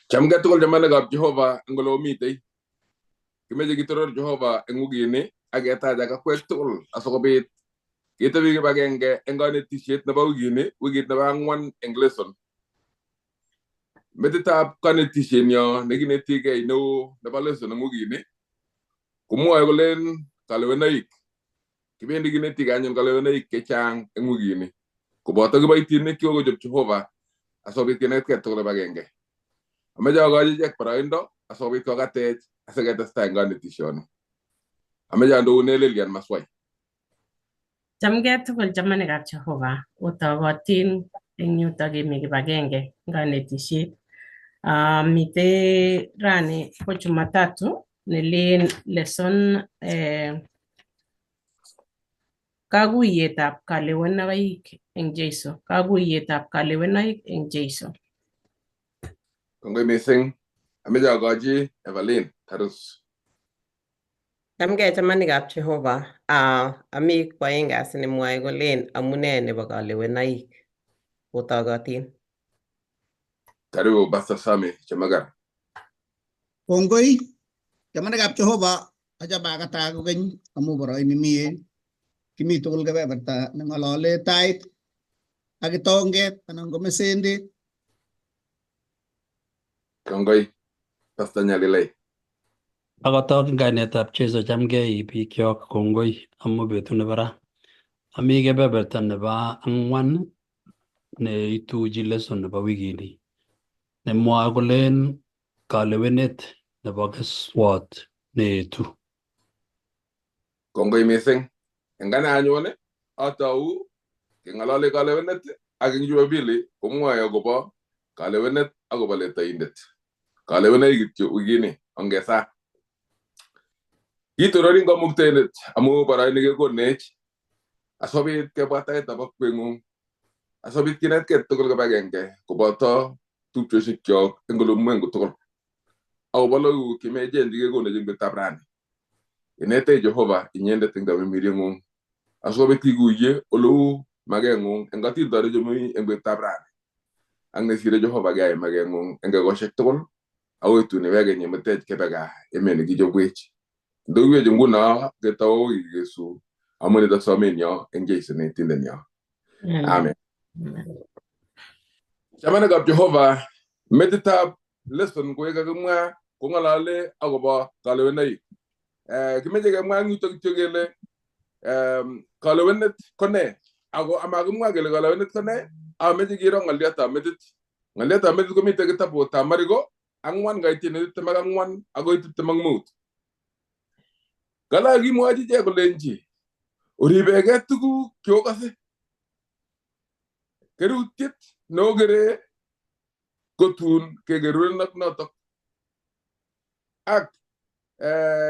Chamgei tugul chamanikab Jehova eng ole omitei. Kimeche kitoror Jehova eng wikini ak ketach ak akwek tugul asikobit ketebi kibagenge eng kanetisiet nebo wikini, wikit nebo angwan eng lesson. Metitab kanetisienyo nekinetigei neo nebo lesson eng wikini komwoe kolen kalewenaik. Kibendi kinetigei anyun kalewenaik chechang eng wikini koboto kiboitinik chekokochob Jehova asikobit kinetkei tugul kibagenge. Ameche akochi ichek boroindo asikobit kokatech asiketestai eng kanetisioni. Ameche andoune Lilian Maswai. Chamgei tugul chamanikab Jehova, otogotin eng yutok kemi kibagenge eng kanetisiet. Mitei rani ko Jumatatu nelen lesson kaguiyetab kalewenoik eng Jesu, kaguiyetab kalewenoik eng Jesu. Kongoi missing. Ameche akochi Evelyn Tarus. Chamgei chamanikab Jehova. Ami kwaeng kasi nemwoe kolen amune nebo kalewenoik. Otogotin. Karibu Pastor Sami Chemagar. Kongoi chamanikab Jehova, achame akataa kokeny amu boroini mie. Kimi tugul kebeberta neng'olole tait ak kitonget anan ko mesendet. Kongoi Pastor Nyalilei. Akotok eng kainetab Jesu chamgei bikyok kongoi amu betut nebo ra. Ami kebeberta nebo angwan neituchi lesson nebo wikini. Nemwoe kolen kalewenet nebo keswot neetu. Kongoi missing. Eng ane anyun atou keng'olole kalewenet ak eng Jumapili komwoe akobo kalewenet akobo letoindet. Kalewenaik kityo wikini ongesaa. Kitororin kamuktaindet amu boroini kekonech asikobit kebwa taitab akweng'ung asikobit kinetkei tugul kibagenge koboto tupchosiekyok eng ulimwengu tugul akobo logoiwek chemechen chekekonech eng betutab rani. Inetech Jehova inyendet eng tamirmirieng'ung asikobit kikuye oleu makeng'ung eng atindonik chemi eng betutab rani. Ak nesire Jehova keyai makeng'ung eng ekosiek tugul akoi tun iweke nyemutech kebe gaa emet nekichobwech. Ndokiwech nguno ketou kikesu amu nitok somenyo eng Jesu netindenyo. Amen. Chamanikab Jehova, metitab lesson ko kakimwa kong'olole akobo kalewenaik. Kimeche kemwa eng yutok kityo kele kalewenet ko nee? Ako amakimwa kele kalewenet ko nee, ameche kiro ng'oliotab metit. Ng'oliotab metit komitei kitabutab Mariko ang'wan kaityin 24 akoi 25. Kala kimwochi ichek kolenji oribekei tuguk cheokose. Kerutiet neokere kotun kekeruren ak notok ak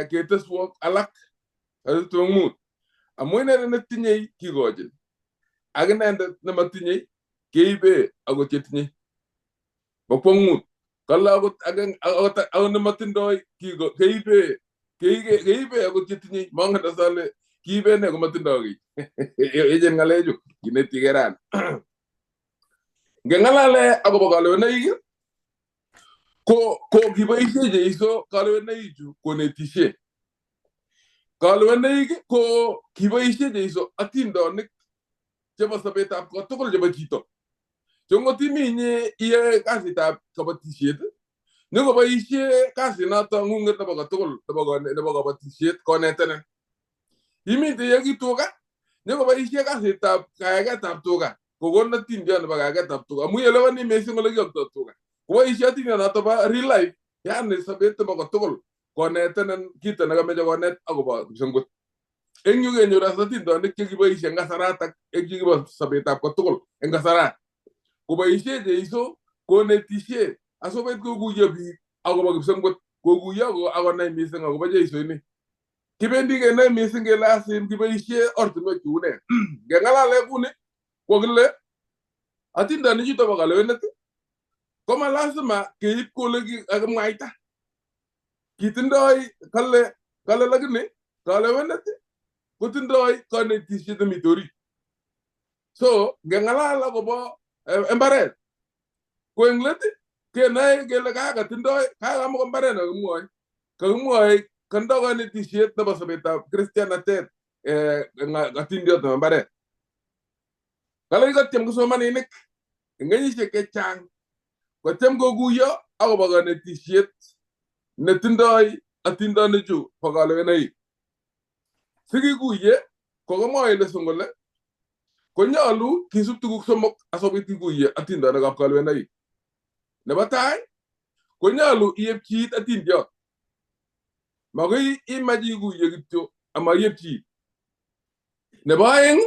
keteswok alak 25. Amu inendet netinyei kikochin ak inendet nematinyei keibe akot chetinyei. Bo kwong'ut kale akot akot nematindoi keibe keibe akot chetinyei. Mongen as ale kiibe nee komatindoi kiy. Echen ng'alechu kinetigei rani. Ngeng'alale akobo kalewenaik ko kiboisie Jesu kalewenaichu konetisie. Kalewenaik ko kiboisie Jesu atindonik chebo sobetab kotugul chebo chito. Che ngot imi inye iyoe kasitab kabatisiet nyokoboisie kasinoto ng'ung'et nebo kotugul nebo kabatisiet konetenin. Imite iyoki tuga nyokoboisie kasitab kayaketab tuga kokon atindiot nebo kayaketab tuga amu elewani missing ole kiyoktoi tuga. Koboisie atindiot noto bo real life yani sobet nebo kotugul konetenin kito nekameche konet akobo kipsengwet. Eng yu kenyoru as atindonik chekiboisie eng kasaratak eng chekibo sobetab kotugul eng kasarat. Koboisie Jesu konetisie asikobit kokuyo biik akobo kipsengwet, kokuyo akonai missing akobo Jesu ini. Kibendi kenai missing kele asin kiboisie ortinwek cheu nee. Ngeng'alale kuni ko kile atindonik chuto bo kalewenet koma lazima keib kole kakimwaita. Kitindoi kale lakini kalewenet kotindoi konetisiet nemiten orit. So ngeng'alal akobo mbaret Ko eng let kenae kele kakatindoi kakamoko mbaret nekakimwoe. Kakimwoe kandoi kanetishet nebo sobetab kristianatet atindiot nebo mbaret. Kale kikotyem kipsomaninik eng kenyisiek chechang kotyem kokuyo akobo kanetishet netindoi atindonichu bo kalewenoik. Sikikuye kokamwoe lesson kole konyolu kisub tuguk somok asikobit kikuye atindonikab kalewenoik. Nebo tai konyolu iepchi it atindiot. Makoi imach ikuye kityo ama iepchi it. Nebo aeng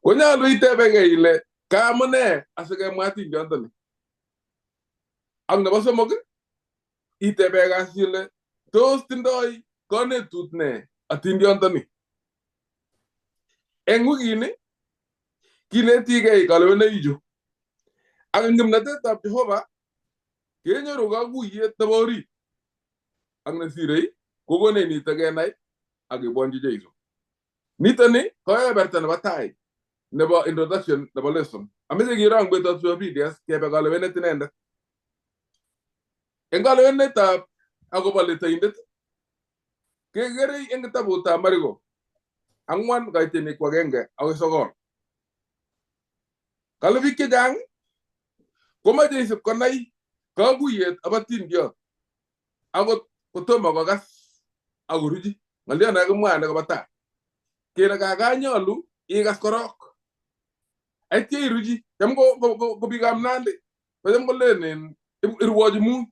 konyolu itebekei ile kaamune asikemwa atindiondoni. Ak nebo somok itebekei ile tos tindoi konetut ne atindiondoni. Eng wikini kinetigei kalewenoichu ak eng kimnatetab Jehova kenyoru kakuyet nebo orit ak nesirei kokonech nito kenai ak kebwonchi Jeiso. Nitoni ko kebeberta nebo tai nebo introduction nebo lesson. Ameche kiro eng betutab Jumapili kebe kalewenet inendet. Eng kalewenetab akobo letoindet kekerei eng kitabutab Mariko 4 kaitenik 1 akoi 9. Kale biik chechang komoche isip konai kakuyet ab atindiot akot kotomo kokas akoruchi ng'oliot nekakimwa nekobo tai. Kele kakanyolu ikas korok aitya iruchi. Cham ko biikab Nandi kocham kolen irwochi mui.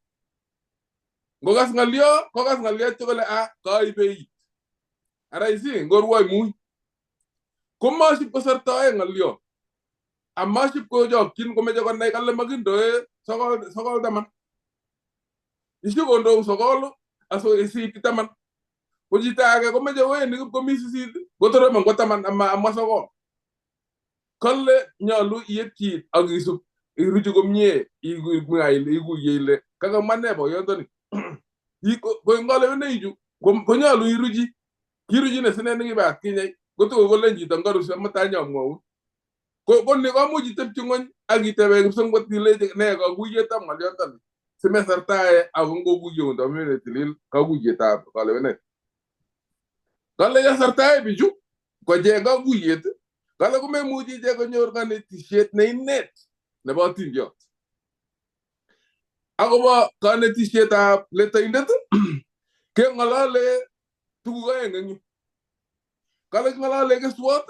Ngokas ng'olio kokas ng'olio che kole a kaibe it. Ara isi ngorwoi mui. Komasip kosortoe ng'olio. Amasip kochokchin komeche konai kale makindoe 9 10. Isi kondou 9 aso isiit 10. Ko chito age komeche weni komi 8 kotoromen ko 10 ama 9. Kale nyolu iepchi it ak isub iruchi komie imwa ile ikuye ile kakamwa nee boyondoni. Ko eng kalewenoichu konyolu iruchi. Kiruchi ne sine nekibo atkinye kotoko kolen chito ngarusio mutai nyomwoun. Ko ni komuch itepchi ng'ony ak itebe kipsengwet ilechi nee kakuyetab ng'oliondoni simesartae ako ngokuyeun tamene tilil kakuyetab kalewenet. Kale yesartae bichu kocheng kakuyet kale komemuchi ichek konyor kanetishet neinet nebo atindiot. Akobo kanetishetab letoindet keng'olole tuguk aeng eng yu. Kale king'olole keswot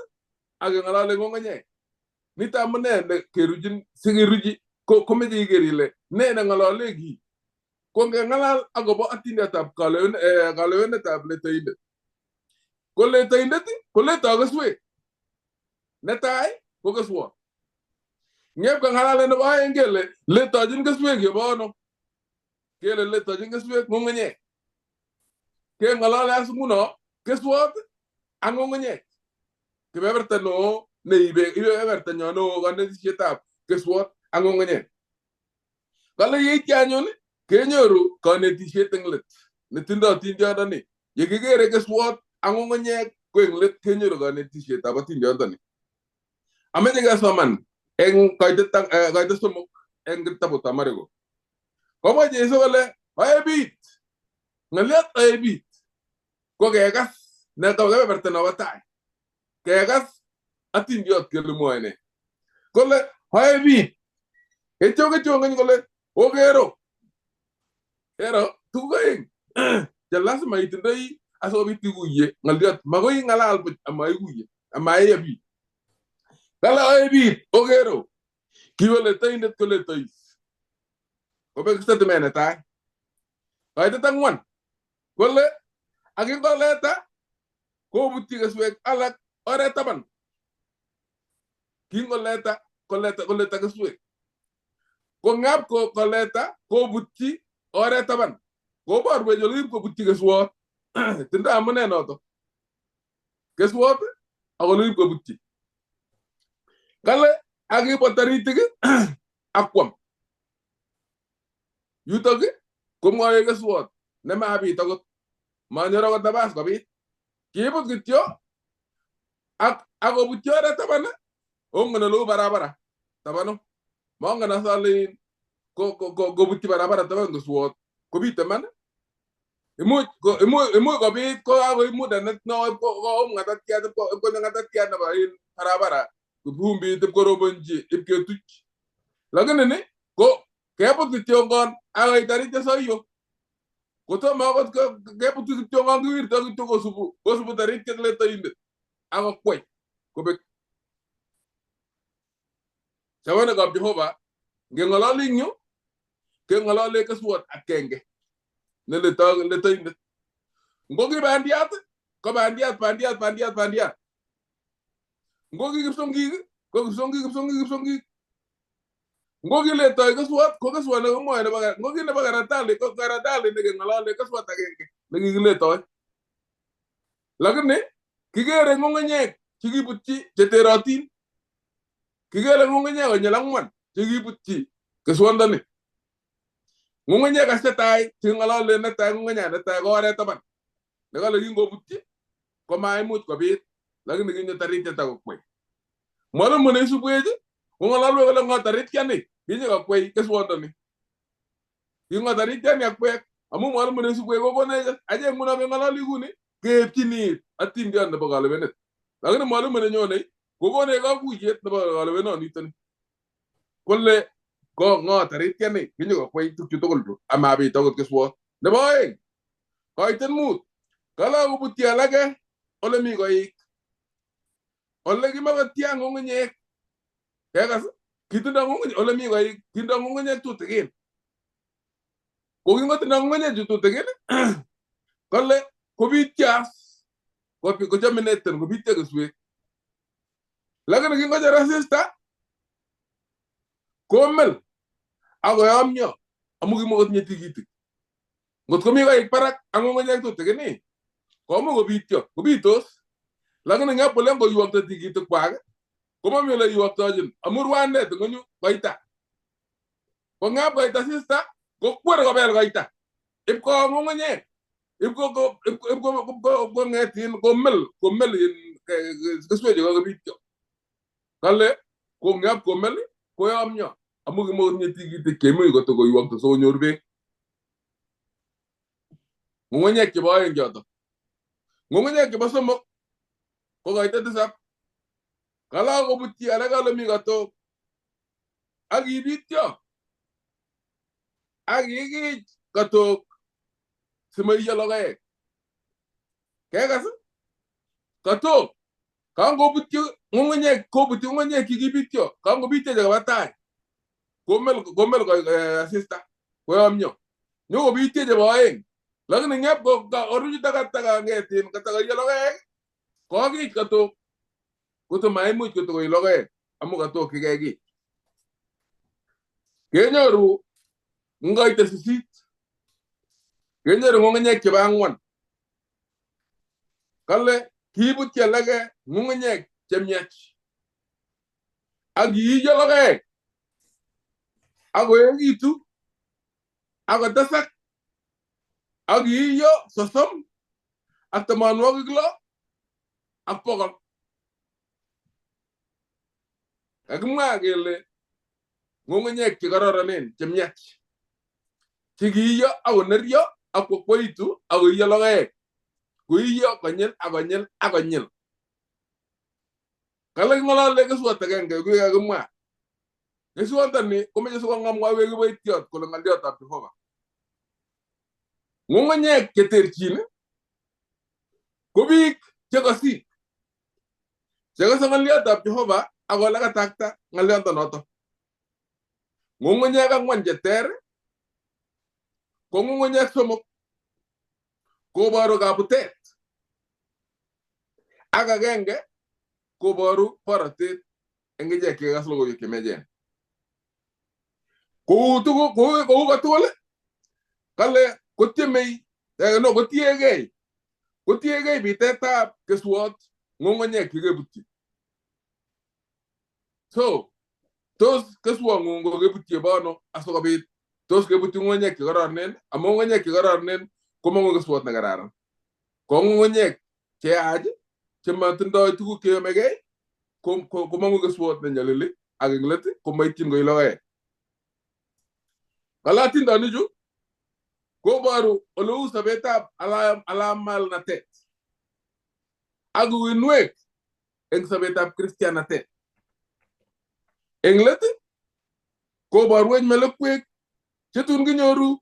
ak keng'olole ng'ung'unyek. Nito amune ne keruchin sikiruchi komeche iker ile ne neng'olole kii. Ko ngeng'alal akobo atindiotab kalewenetab letoindet. Ko letoindet koletoi keswek. Netai ko keswot. Ngep keng'alale nebo aeng kele letochin keswek yebo ano. Kele letochin keswek ng'ung'unyek. Keng'olole as nguno keswot ak ng'ung'unyek. Kebeberta neo neibe kebeberta nyo neo kanetishetab keswot ak ng'ung'unyek. Kale yeityo anyun kenyoru kanetishet eng let netindoi atindiondoni. Yekikere keswot ak ng'ung'unyek ko eng let kenyoru kanetishetab atindiondoni. Ameche kesoman eng kaitet 3 eng kitabutab Mariko. Komwa Jeiso kole oebit. Ng'oliot oebit ko kekas ne kebeberta nebo tai. Kekas atindiot kele mwoe nee. Kole oebit. Etyo kechong'eny kole okero. Kero tuguk aeng che lazima itindoi asikobit ikuye ng'oliot. Makoi ing'alal buch ama ikuye ama iebit. Kale oebit okero. Kiwe letoindet koletois. Kobek statement netai. Kaitet 4 kole ak ingoleta kobutyi keswek alak oret taban. Kingoleta koleta keswek. Ko ngap koleta kobutyi oret taban. Koborwech ole kobutyi keswot. Tindoi amune noto. Keswot ak ole kobutyi. Kale ak kibwa taritik ak kwam. Yutok komwoe keswot nemabit akot. Manyor akot nabas kobit. Kibut kityo ak kobutyi oret taban ongen oleu barabara tabanu. Mongen as alen Kobutyi barabara taban keswot kobite man. Imuch kobit kokakoib muda no koum ng'atatiat ipkonyo ng'atatiat nebo barabara vumbit ipkorobonchi ipketuch. Lakini ni ko kebut kityongon akoi tarit soiyo. Kotomo akot kebut kityongon kiwirto kityo kosubu taritiet letoindet akokwei kobek. Chamanikab Jehova, ngeng'ololi eng yu keng'olole keswot akenge ne letoindet. Ngo ki bandiat ko bandiat bandiat bandiat bandiat. Ngo ki kipsongik ko kipsongik kipsongik kipsongik. Ngo ki letoi keswot ko keswot nekimwoe nebo ngo ki nebo karatali ko karatali nekeng'olole keswot agenge nekikiletoi. Lakini kikere ng'ung'unyek chekibutyi cheterotin. Kikere ng'ung'unyek konyil ang'wan chekibutyi keswondoni. Ng'ung'unyek as chetai cheking'olole netai ng'ung'unyat netai ko oret taban. Nekale kingobutyi komaimuch kobit lakini kinyo taritiet akokwei. Mwalimu neisubwech kong'ololwech kole ng'o taritiani kinyo kokwei keswondoni. King'o taritiani akwek amu mwalimu neisubwech kokonech achek nguno keng'ololi kuni keepchini atindiot nebo kalewenet. Lakini mwalimu nenyone kokonech kakuyet nebo kalewenonitoni. Kole ko ng'o taritiani kinyo kokwei tukchu tugul chu amabit akot keswot. Nebo oeng koiten mut kala kobutyi alake ole mi koik ole kimakotia ng'ung'unyek. Kekas kitindo ng'ung'unyek ole mi koik tindo ng'ung'unyek tutikin. Ko kingotindo ng'ung'unyek chu tutikin kole kobityo kochamineten kobityo keswek. Lakini kingocher asista komel akoyomyo amu kimokotinye tikitik. Ngot komi koik barak ak ng'ung'unyek tutikin komuch kobityo kobitos. Lakini ngap ole ngoiwokto tikitik kwak komomi ole iwoktochin amu rwanet ngonyu koita. Ko ngap koit asista kokwer kobel koita. Ipko ng'ung'unyek ipko ng'et komel keswechu kakibityo. Kale ko ngap komel koyomyo amu kimokotinye tikitik cheimuch kotokoiwokto sikonyor beek. Ng'ung'unyek chebo oeng choto. Ng'ung'unyek chebo somok ko koita tisap. Kala kobutyi alak ole mi katok ak kibityo ak kikich katok simoiyo logoek. Kekas katok kangobutyi ng'ung'unyek kobutyi ng'ung'unyek chikibityo kangobityo chekaba tai komel asista koyomyo nyokobityo chebo oeng. Lakini ngap koruchu takataka ng'etin katakaiyo logoek kokich katok koto maimuch kotokoi logoek amu katok kikekich. Kenyoru ngoite sisit kenyoru ng'ung'unyek chebo ang'wan. Kale kibutyi alake ng'ung'unyek chemiach ak kiiyo logoek ak koekitu ak kotesak ak kiiyo 50 ak 86 ak 100. Kakimwa kele ng'ung'unyek chekororonen chemiach chekiiyo ak koneryo ak kokwoitu ak koiyo logoek koiyo konyil ak konyil ak konyil. Kale king'olole keswot agenge kikakimwa. Keswondoni komoche sikong'amwaiwech kiboitiot kole ng'oliotab Jehova. Ng'ung'unyek cheterchin ko biik chekosik chekose ng'oliotab Jehova ak olekatakta ng'oliondonoto. Ng'ung'unyek ang'wan cheter ko ng'ung'unyek somok koboru kabutet ak agenge koboru borotet eng ichek chekikas logoiwek chemiachen. Kou tuguk kou kotugul kale kotiemei no kotiegei bitetab keswot ng'ung'unyek chekebutyi. So tos keswong'ung kokebutyi bono asikobit tos kebutyi ng'ung'unyek chekororonen amu ng'ung'unyek chekororonen komong'u keswot nekararan. Ko ng'ung'unyek cheyach chematindoi tuguk cheyomegei komong'u keswot nenyolili ak eng let komoityin koi logoek. Kale atindonichu koboru oleu sobetab alamalnatet ak uinwek eng sobetab kristianatet. Eng let koborwech melekwek chetun kinyoru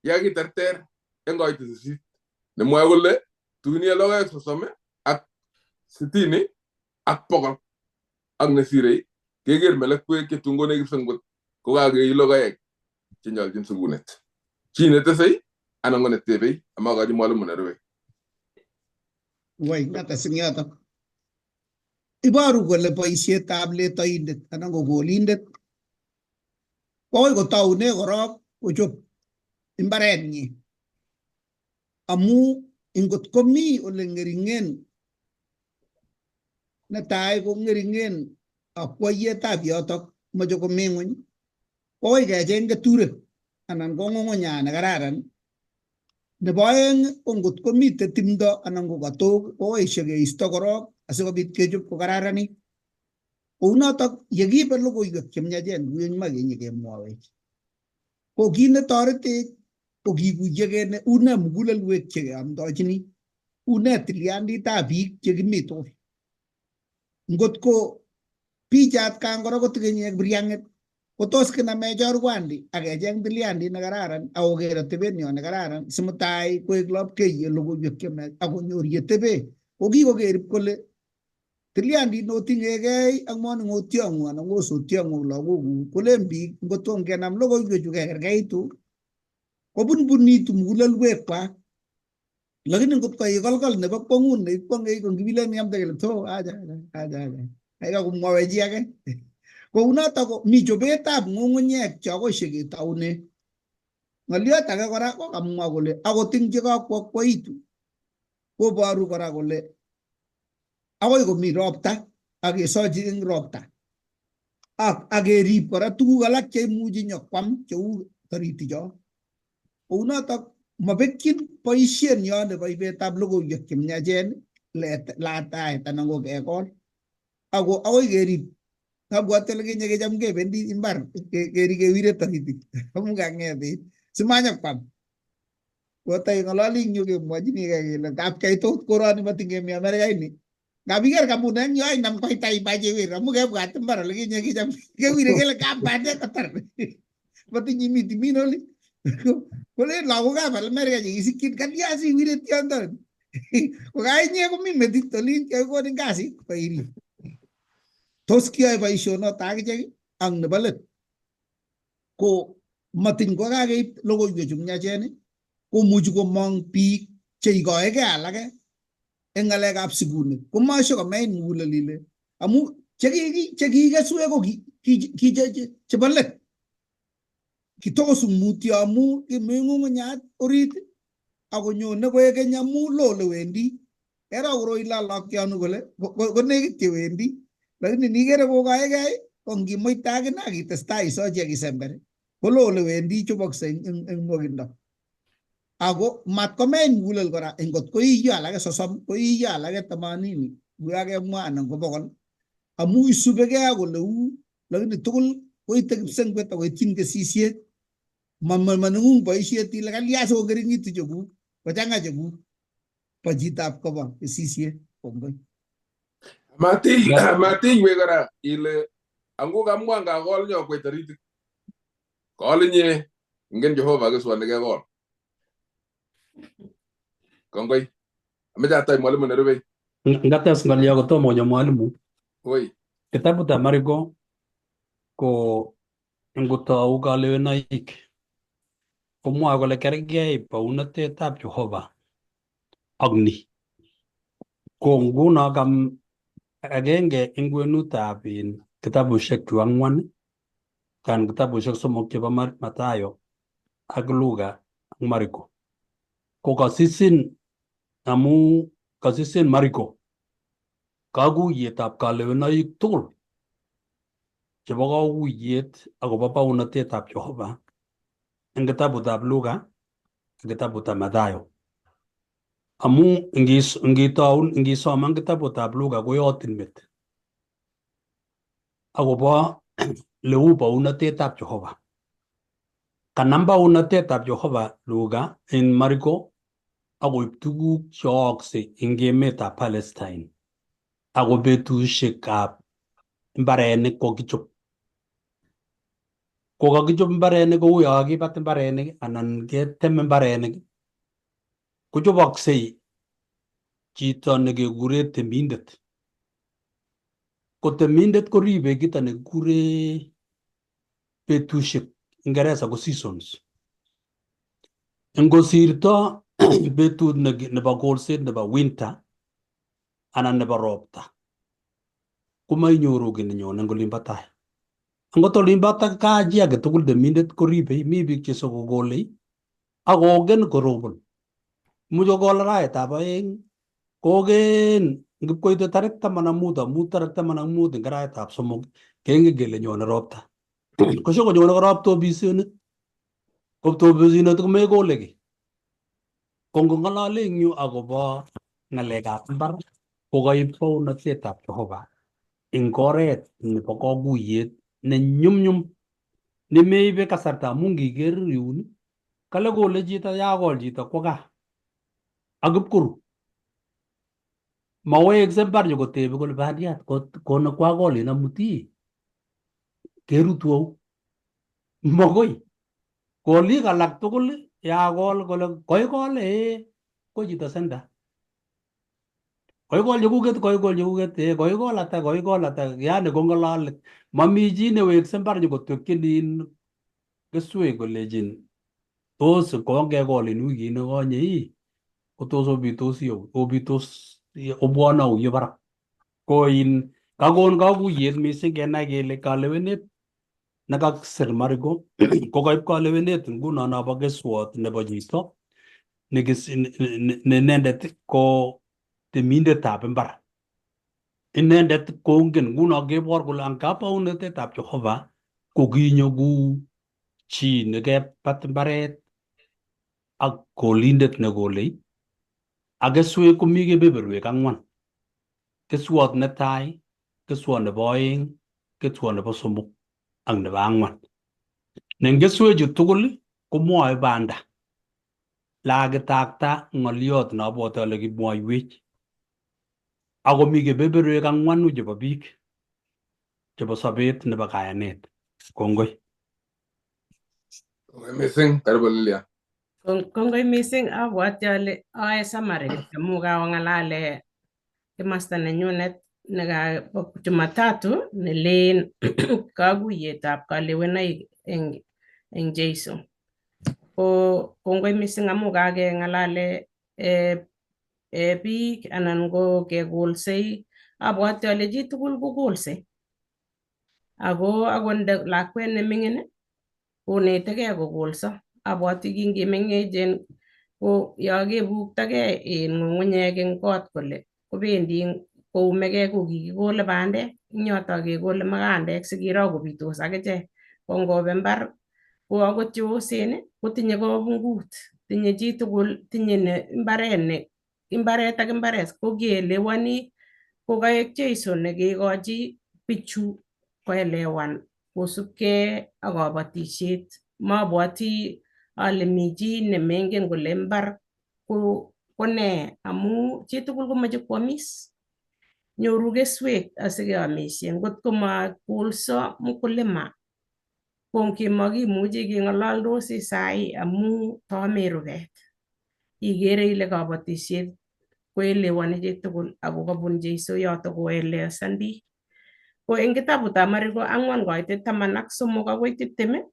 yakiterter eng koito 8 nemwoe kole tun iye logoek 30 ak 60 ak 100 ak nesirei keker melekwek chetun konech kipsengwet kokakei logoek chenyoljin sikunet. Chi netesei anan ko netebei amakochi mwalimu nerube. Woi, ngates eng yotok. Iboru kole boisietab letoindet anan ko kolindet ko akoi kotoune korok kochob imbarenyi. Amu ingot komi ole ng'ering'en, netai ko ng'ering'en akwoiyetab yotok moche komi ng'weny, ko akoi kecheng keturek anan ko ng'ung'unyat nekararan. Nebo aeng ko ngot komite timdo anan ko katok ko akoi keisto korok asikobit kechob kokararanit. Kounotok yekiibe logoiwek chemiachen kuyeny makenye kemwowech. Ko kit netoretech ko kikuye kele une mugulelwek chekeamdochini, une tilyanditab biik chekimi tugul. Ngot ko pichat kan kora kotikenye kipryang'it kotos kiname chorwandi ak kecheng tilyandit nekararan ak koker atebenyo nekararan simutai koek lopkeiyet logoiwek chemiach ak konyor yetebe. Ko kikoker kole tilyandit noting'ekei ak manung'otiong'ung anan kosotiong'ung lagokuk kolen biik ngot ngenam logoiwechu kekerkeitu kobunbunitu mugulelwekwak. Lakini ngot ko ikolkol nebo kwang'ut neikwong'ei ko ngibilen iamde kele to acha acha acha kaikai komwowech chi age. Kounotok ko mi chobetab ng'ung'unyek che akoi sheketoune. Ng'oliot age kora ko kamwa kole akot ing chekakwokwaitu koboru kora kole akoi komi ropta ak kesochi eng ropta ak kerib kora tuguk alak cheimuchi nyokwam cheu toriticho. Kounotok mabekyin boisiet nyo nebo ibetab logoiwek chemiachen lataet anan ko kekol ako akoi kerib. Abwati ole kinye kicham kebendi imbar keri kewire toritik amu kang'et simanyokwam. Kotai ng'ololi eng yu kemwochinigei kele ngap keitot koroni matin kemi Amerika ini. Ngap iker kabune eng yo inam koita ibach iwir amu kebwat imbar ole kinye kicham kewire kele kap bandek kotar matin imi timin oli. Kolen lagokab Amerika chekisikyin kalya siwire tiondo ko kainye komi metit olin kekikonin kasit koirib. Tos kiyoe boisionoto akichek ak nebo let ko matin ko kakeib logoiwechu miachen komuchi komong biik cheikoegei alake eng ng'alekab sikunet komashe komein mugulel ile amu chekikeswek ko ki chebo let kitokosu mutyo amu kimi ng'ung'unyat orit akonyone koek keny amu lo olewendi. Kero koroi lolokyonu kole konekit chewendi lakini nikere kokoegei ko ngimuita akine akitestai isochi akisember kolo olewendi chobokse eng nwokindo. Ako matkomein mugulel kora ngot koiyo alake 30 koiyo alake 80 kuyakemwa anan ko 100 amu isubekei ak oleu lakini tugul koite kipsengwet akoityin kesisiet. Maneng'ung boisiet ile kalya sikong'ering'itu chekuk kochang'a chekuk bo chitab kobo kesisiet. Kongoi. Matiywei kora ile angu kamwa ngakol nyokwei toritik. Kol inye ingen Jehova keswot nekekol. Kongoi. Ameche atoi mwalimu nerubei. Ngates ng'olyo kotomo konyo mwalimu. Woi. Kitabutab Mariko ko ngotou kalewenoik komwoe kole kergei bounotetab Jehova ak ni. Ko nguno kam agenge eng kwenutab kitabushek chu ang'wan kan kitabushek somok chebo Mathayo ak Luka ak Mariko. Ko kasisin amu kasisin Mariko kakuyetab kalewenoik tugul chebo kakuyet akobo bounotetab Jehova eng kitabutab Luka ak kitabutab Mathayo. Amu ngitoun ngisoman kitabutab Luka koyotin met akobo leu bounotetab Jehova. Kanam baunatetab Jehova Luka en Mariko akoib tuguk cheookse eng emetab Palestine ako betusiekab mbarenik kokichop. Kokakichop mbarenik kou yo kakibat mbarenik anan ketem mbarenik kochoboksei chito nekekure temindet. Ko temindet koribe kito nekikure betusiek, Ingeresa ko seasons. Ngosirto betut nebo kolset nebo winter anan nebo ropta komainyoru kiy nenyone eng olimbo tai. Angot olimbo gaa chi agetugul temindet koribei, mi biik chesokokolei akongen korobon. Imuch kokol arawetab 2 koken ngipkoite tarik 15 amut tarik 15 eng arawetab 3 kengen kele nyone ropta. Koshokonyone korop tobisionik. Ko tobisionik komekole kiy. Ko ngong'olole eng yu akobo ng'alekab mbar ko kaib baunatetab Jehova eng oret nebo kakuyet ne nyumnyum nemeibe kasarta amu ngiker yun kale kole chito yakol chito kwo gaa ak ipkoru. Mawekse mbar nyokotebe kole bandiat kono kwakol en amut ii kerutu au? Makoi. Kolik alak tugul yakol kole koikol ee ko chito senda. Koikol chekuket koikol chekuket ee koikol ata koikol ata yani kong'olole. Mami chi newekse mbar nyokotwekyin in keswek kolechin tos kongekol en wikit nekonye ii kotos obitosi au obitos obwone au ye barak. Ko in kakon kakuyet missing kenai kele kalewenet nekakisir Mariko ko kaib kalewenet nguno nobo keswot nebo chito ne inendet ko temindetab mbar. Inendet kongen nguno kebor kole angap baunatetab Jehova ko kinyo ku chi nekebat mbaret ak kolindet nekolei ak keswek komi kebeberwek ang'wan. Keswot netai, keswot nebo 2, keswot nebo 3 ak nebo 4. Ne eng keswechu tugul komwoe banda. Lakitakta ng'oliot neabwote ale kimwoiwech. Ako mi kebeberwek ang'wanu chebo biik chebo sobet nebo kayanet. Kongoi. Kongoi missing, karibu Lilia. Kongoi missing, abwati ale ae summary kityo amu kawang'alale kimasta nenyunet nekabo Jumatatu nelen kakuyetab kalewenaik eng Jeiso. Ko kongoi missing amu kakeng'alale biik anan ko kekolsei. Abwati ale chitugul kokolsei. Ako akot nda lakwet neming'in konetegei kokolso. Abwati kingimengechen ko yo kebuktogei en ng'ung'unyek eng kot kole kobendi koumegei ko kikikole bandek eng yoto kekole makandek sikiro kobitos akichek. Ko ngobe mbar ko akot cheosen kotinye kabungut, tinye chitugul, tinye ne mbaret ne mbaret ak mbaret ko kielewani ko kaek Jeiso nekikochi bichu koelewan kosubkei ak kabatisiet. Mabwati ale mi chi nemengen kole mbar ko nee amu chitugul komoche kwomis. Nyoru keswek asikeamishe. Ngot komakolso mkulima ko kimakimuchi keng'ololdosi sai amu tome rubet. Ikere ile kabatisiet koelewani chitugul ako kabun Jeiso yoto koelesan biik. Ko eng kitabutab Mariko 4 koitet 13 akoi 20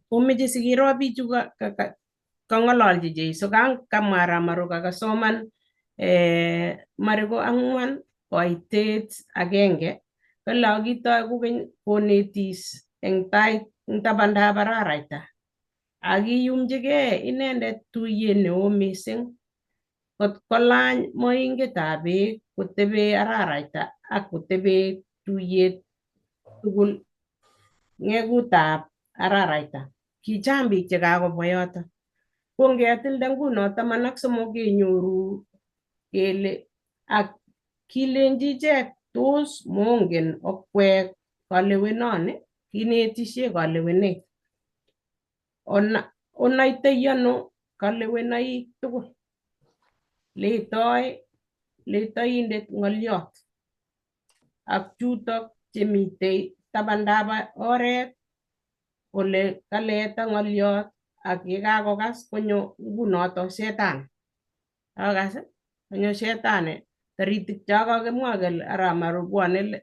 komeche sikiro bichu kang'ololchi Jeiso kamwa ra Mariko kasoman Mariko 4 koitet 1 kole akitoi kokeny konetis eng tait eng tabandab araraita ak kiyumchigei inendet tuyet neo missing kot kolany moingetab beek kotebe araraita ak kotebe tuyet tugul ng'ekutab araraita. Kichang biik chekakobwa yoto. Ko ngetilda nguno 13 kenyoru kele ak kilenji ichek tos mongen okwek kalewenoni kinetishe kalewenet. Onaitoi ano kalewenoik tugul? Letoi letoindet ng'oliot ak chutok chemitei tabandab oret kole kaleta ng'oliot ak yekakokas konyo ngunoto shetani. Kakas konyo shetani taritik cho kakimwa kele aramaru bwone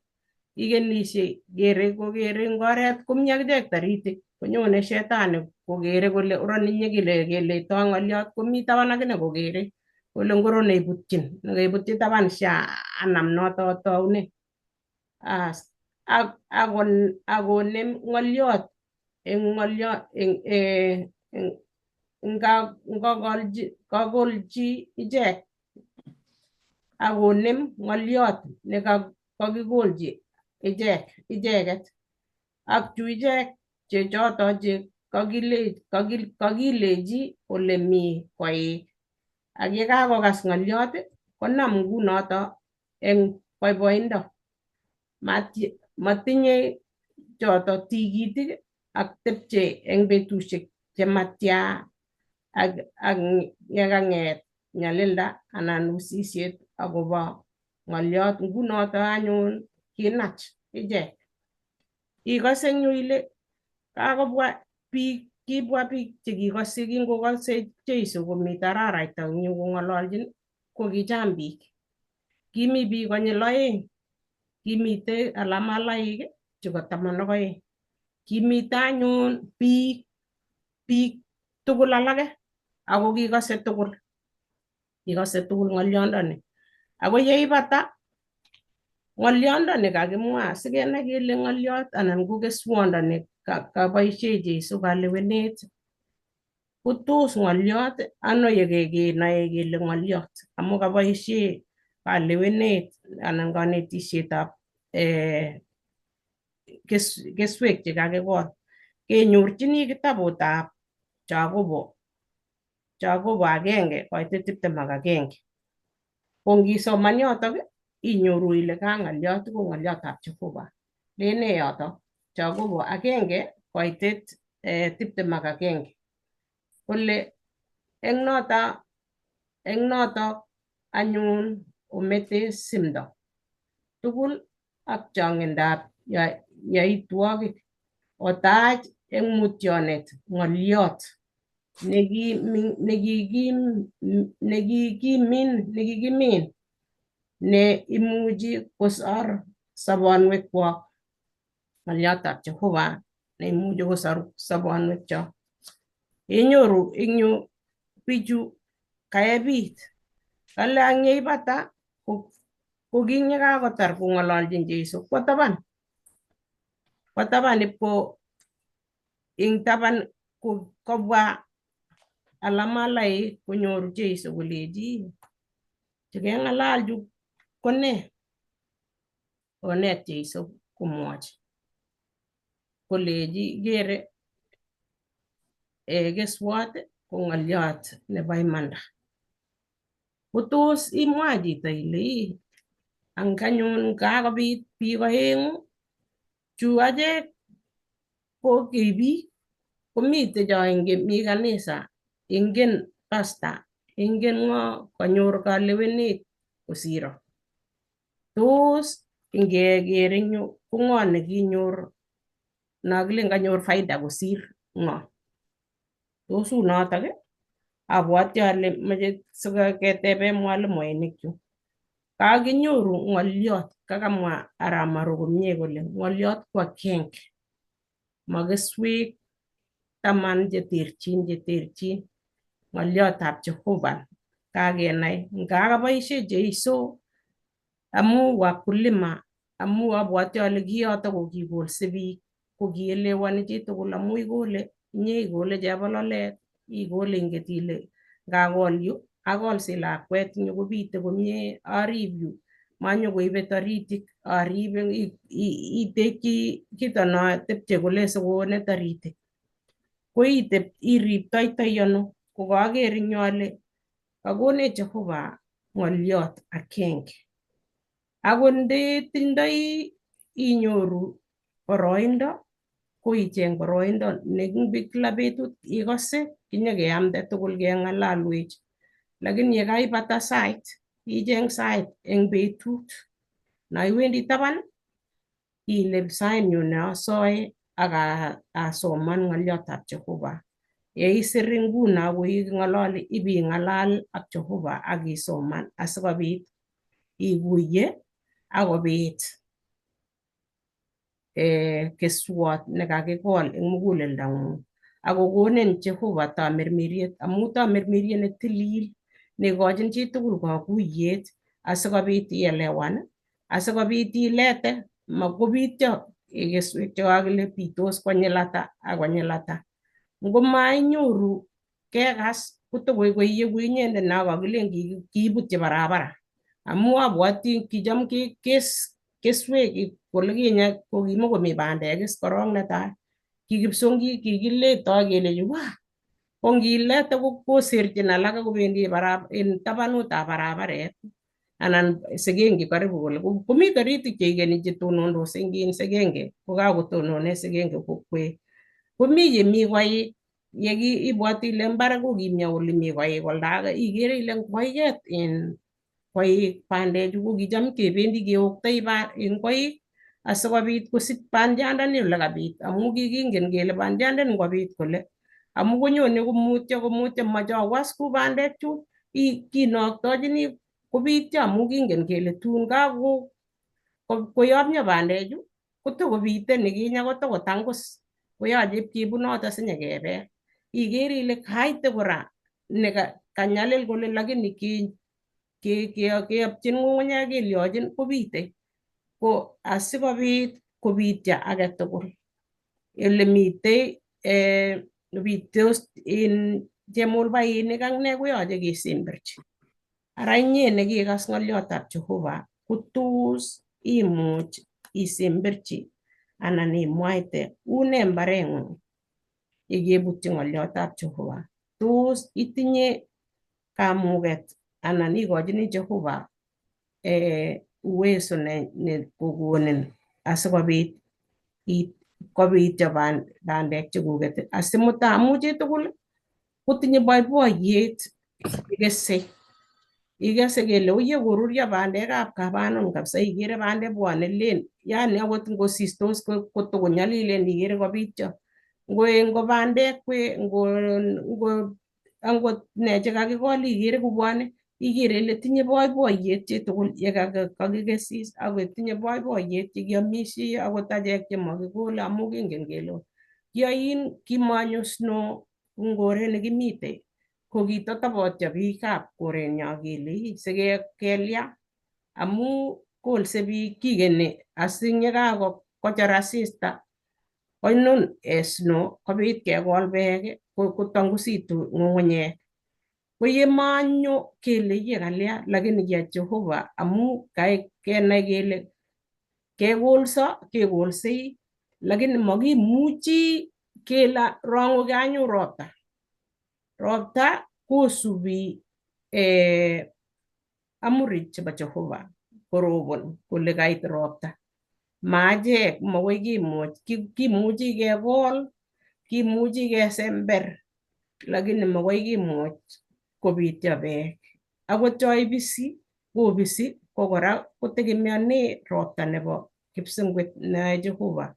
ikenishei kere kokere eng oret komi akichek taritik konyone shetani kokere kole oroni nyekile keletoi ng'oliot komi taban akine kokere kole ngoro neibutyin nekebutyi taban sha anam noto toune. As ak akonem ng'oliot eng ng'oliot eng kakolchi ichek akonem ng'oliot nekakikolchi ichek icheket ak chu ichek che choto che kakilechi ole mi koik ak yekakokas ng'oliot konam ngunoto eng boiboindo matinyei choto tigitik ak tepche eng betusiek chematya ak yekang'et nyalilda anan usisiet akobo ng'oliot ngunoto anyun kinach ichek. Ikose eng yu ile kakobwa biik kibwa biik chekikose kingokose Jeiso komite araraita eng yu kong'ololjin ko kichang biik. Kimi biik konyil oeng, kimitei alamalaik chebo 12. Kimite anyun biik tugul alake ako kikose tugul. Kikose tugul ng'oliondoni. Ako yeibata ng'oliondoni kakimwa sikenai kele ng'oliot anan ko keswondoni kaboishe Jeiso kalewenet ko tos ng'oliot ano yekekenoe kele ng'oliot amu kaboishe kalewenet anan kanetisietab keswek chekakikol. Kenyorchini kitabutab Jakobo Jakobo 1:21. Ko ngisoman yotok inyoru ile ka ng'oliot ko ng'oliotab Jehova. Lene yoto Jakobo 1:21 kole eng noto anyun omete simdo tugul ak chong'indab yaitwogik otach eng mutyonet ng'oliot nekikimin ne imuchi kosor sobonwekwok. Ng'oliotab Jehova neimuchi kosor sobonwekchok. Inyoru eng yu bichu kaebit kale ang yeibata ko king yekakotar kong'ololjin Jeiso kwo taban. Kwo taban ipko ing taban kobwa alamalaik konyoru Jeiso kolechi chekeng'alal chu ko nee? Konet Jeiso komwochi kolechi ikere keswot ko ng'oliot nebo imanda. Ko tos imwa chito ile ii ang anyun kakobit biik oeng'u chu achek ko ki biik komitei cho ingen mi kanisa ingen pastor ingen ng'o kanyor kalewenet kosiro. Tos ngeker eng yu ko ng'o nekinyor nokilen kanyor faida kosir ng'o? Tos u notok abwati ale moche siketebe mwalimuinik chu. Kakinyoru ng'oliot kakamwa Aramaru komie kole ng'oliot ko agenge ma keswek 10 cheterchin ng'oliotab Jehova kakenai ngakaboishe Jeiso amu wakulima amu abwati ale kiyoto ko kikolse biik ko kielewani chitugul amu ikole inye ikole chebololet ikole inget ile ngakol yu akol si lakwet nyokobite komie arib yu manyokoibe taritik aribe itekyi kito no tepche kole sikone taritik ko itep iriptoitoi ano ko kaker eng yu ale kakonech Jehova ng'oliot agenge akot ndetindoi inyoru boroindo ko icheng boroindo ne kila betut ikose kinyekeamde tugul keng'alalwech. Lakini yekaibata sait, icheng sait eng betut na iwendi taban ile sainyu ne asoe ak asoman ng'oliotab Jehova. Yeisir nguno koiking'ololi ibing'alal ak Jehova ak isoman asikobit ikuye akobit keswot nekakikol eng muguleldang'ung akokonin Jehova tamirmiriet amu tamirmiriet netilil neikochin chitugul kakuyet asikobit ielewan asikobit ilete makobityo keswek chekakile bitos konyil ata ak konyil ata. Ngomainyoru kekas kotokoi koiyeku inyendet no kakilen kiibutyi barabara amu abwati kicham keswek kole kinye kokimokomi bandek is korong netai ki kipsongik kikiletoi kelechi wa ko ngilete koserchin alak kobendi en tabanutab barabaret anan sigenge karibu kole komi toritik cheikeni chetonondos eng sigenge kokakotonone sigenge kokwet komi yemi koik yeki ibwoti ile mbar kokimia ole mi koik olda age ikere ile koiket en koik bandechu kokicham kebendi keoktoi en koik asikobit kosich bandiandani ole kabit amu kikingen kele bandiandani ngobit kole amu konyone komutyo komutyo moche awas ku bandekchu kinoktochini kobityo amu kingen kele tun kako koyomyo bandechu kotokobite nikinye kotokotangus koyoche ipkebunoto sinyekebel ikere ile kaite kora ne kanyalil kole lakini keyopchin ng'ung'unyek kelyochin kobite ko asikobit kobityo agetugul ole mitei bitos in chemulbainik ak ne koyoche kesemberchi. Ara inye nekikas ng'oliotab Jehova kotos imuch isemberchi anan imwaite une mbareng'ung yekebutyi ng'oliotab Jehova. Tos itinye kamuket anan ikochini Jehova uwezo ne kokonin asikobit kobityo bandek chekuket asimutai amu chitugul kotinye boiboiyet ikese ikese kele oye koruryo bandekab kabanon kabisa ikere bandek bwone len yani akot ngosistos kotokonyolilen ikere kobityo ngo bandek kwe ngo angot ne chekakikol ikere kobwone ikere ile tinye boiboiyet chitugul yekakikesis ako tinye boiboiyet yekiomishei akot achek chemakikole amu kingen kele kiyoin kimanyo snow eng koret nekimitei ko kitotobotyo biikab korenyo kele sikekelya amu kolse biik kikeni asinyekakochor asista konun snow kobit kekol beek kotangusitu ng'ung'unyek ko yemanyo kele iye kalya lakini kia Jehova amu kenai kele kekolso kekolsei lakini makimuchi kele rong'uke anyun ropta ropta kosubi amuri chebo Jehova korobon kole kait ropta maachek makoi kimuch kimuchi kekol kimuchi kesember lakini makoi kimuch kobityo beek akot cho ibisi kobisi ko kora kotegemeane ropta nebo kipsengwet neyoe Jehova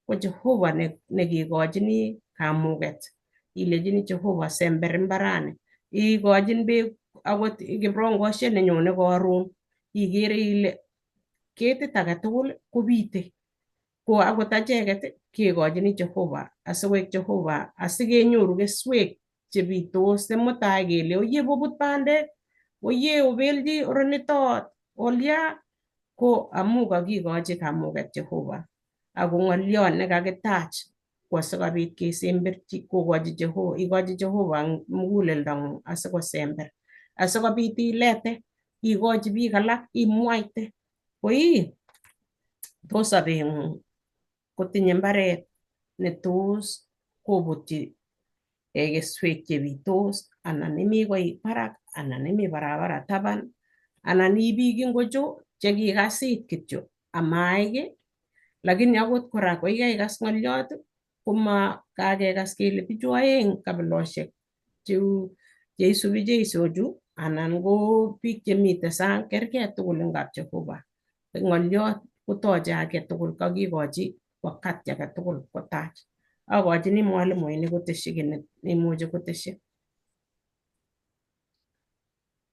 ko Jehova nekikochini kamuket ilechini Jehova sember mbarani ikochin beek akot kiprongosiek nenyone karon ikere ile ketit agetugul kobite ko akot acheket kekochini Jehova asikoik Jehova asikenyoru keswek chebitos mutai kele oye bobut bandek oye obelchi oronitot olya ko amu kakikochi kamuket Jehova ako ng'oliot nekakitach ko asikobit kesemberchi kokochi Jehova ikochi Jehova muguleldang'ung asikosember asikobit ilete ikochi biik alak imwaite koi tos sobeng'ung kotinye mbaret netos kobutyi keswek chebitos anan imi koik barak anan imi barabara taban anan ii biik ingocho chekikasit kityo amaik lakini akot kora koikaikas ng'oliot Koma kakekas kele bichu aeng kabilosiek cheu cheisubi Jeiso chu anan ko biik chemiten sang kerkei tugul eng kap Jehova. Ng'olyot kotoche age tugul kakikochi wakati age tugul kotach. Akochini mwalimuinik kotesyi kiy neimuchi kotesyi.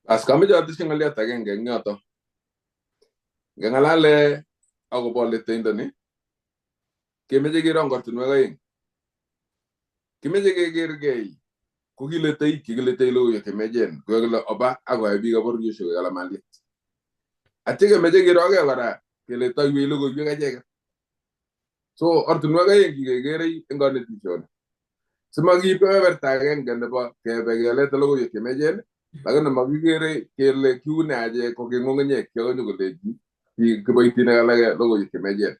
Bas kameche atesyi ng'olyot agenge eng yoto. Ngeng'alale akobo leteindoni kemeche kero eng ortinwek aeng. Kimeche kekergei ko kiletei kikiletei logoiwek chemiachen kole oba akoyai biik ab bororiosiek koek alamaliet. Atya kemeche kirokei kora kele toiwech logoiwek acheket. So ortinwek aeng kikekerei eng konetisioni. Simakiib kebeberta agenge nebo kebe kelete logoiwek chemiachen lakini makikere kele kiune achek ko ki ng'ung'unyek chekonyo kolechi biik kiboitinik alake logoiwek chemiachen.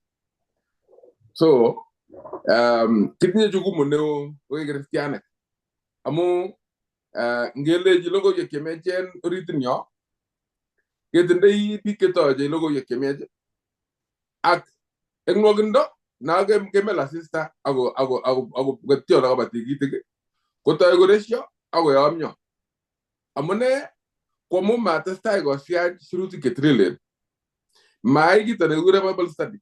So kitinye jukumu neo ko kristianik amu ngelechi logoiwek chemiachen oritin yo ketindoi biik chetoche logoiwek chemiach ak eng nwokindo na kemel asista ako ako ako ako ketyo akobo tikitik kotoi koresyo akoyomyo. Amune ko amu matestai kosiach sirutik chetililen. Mayai kito nekikure Bible study.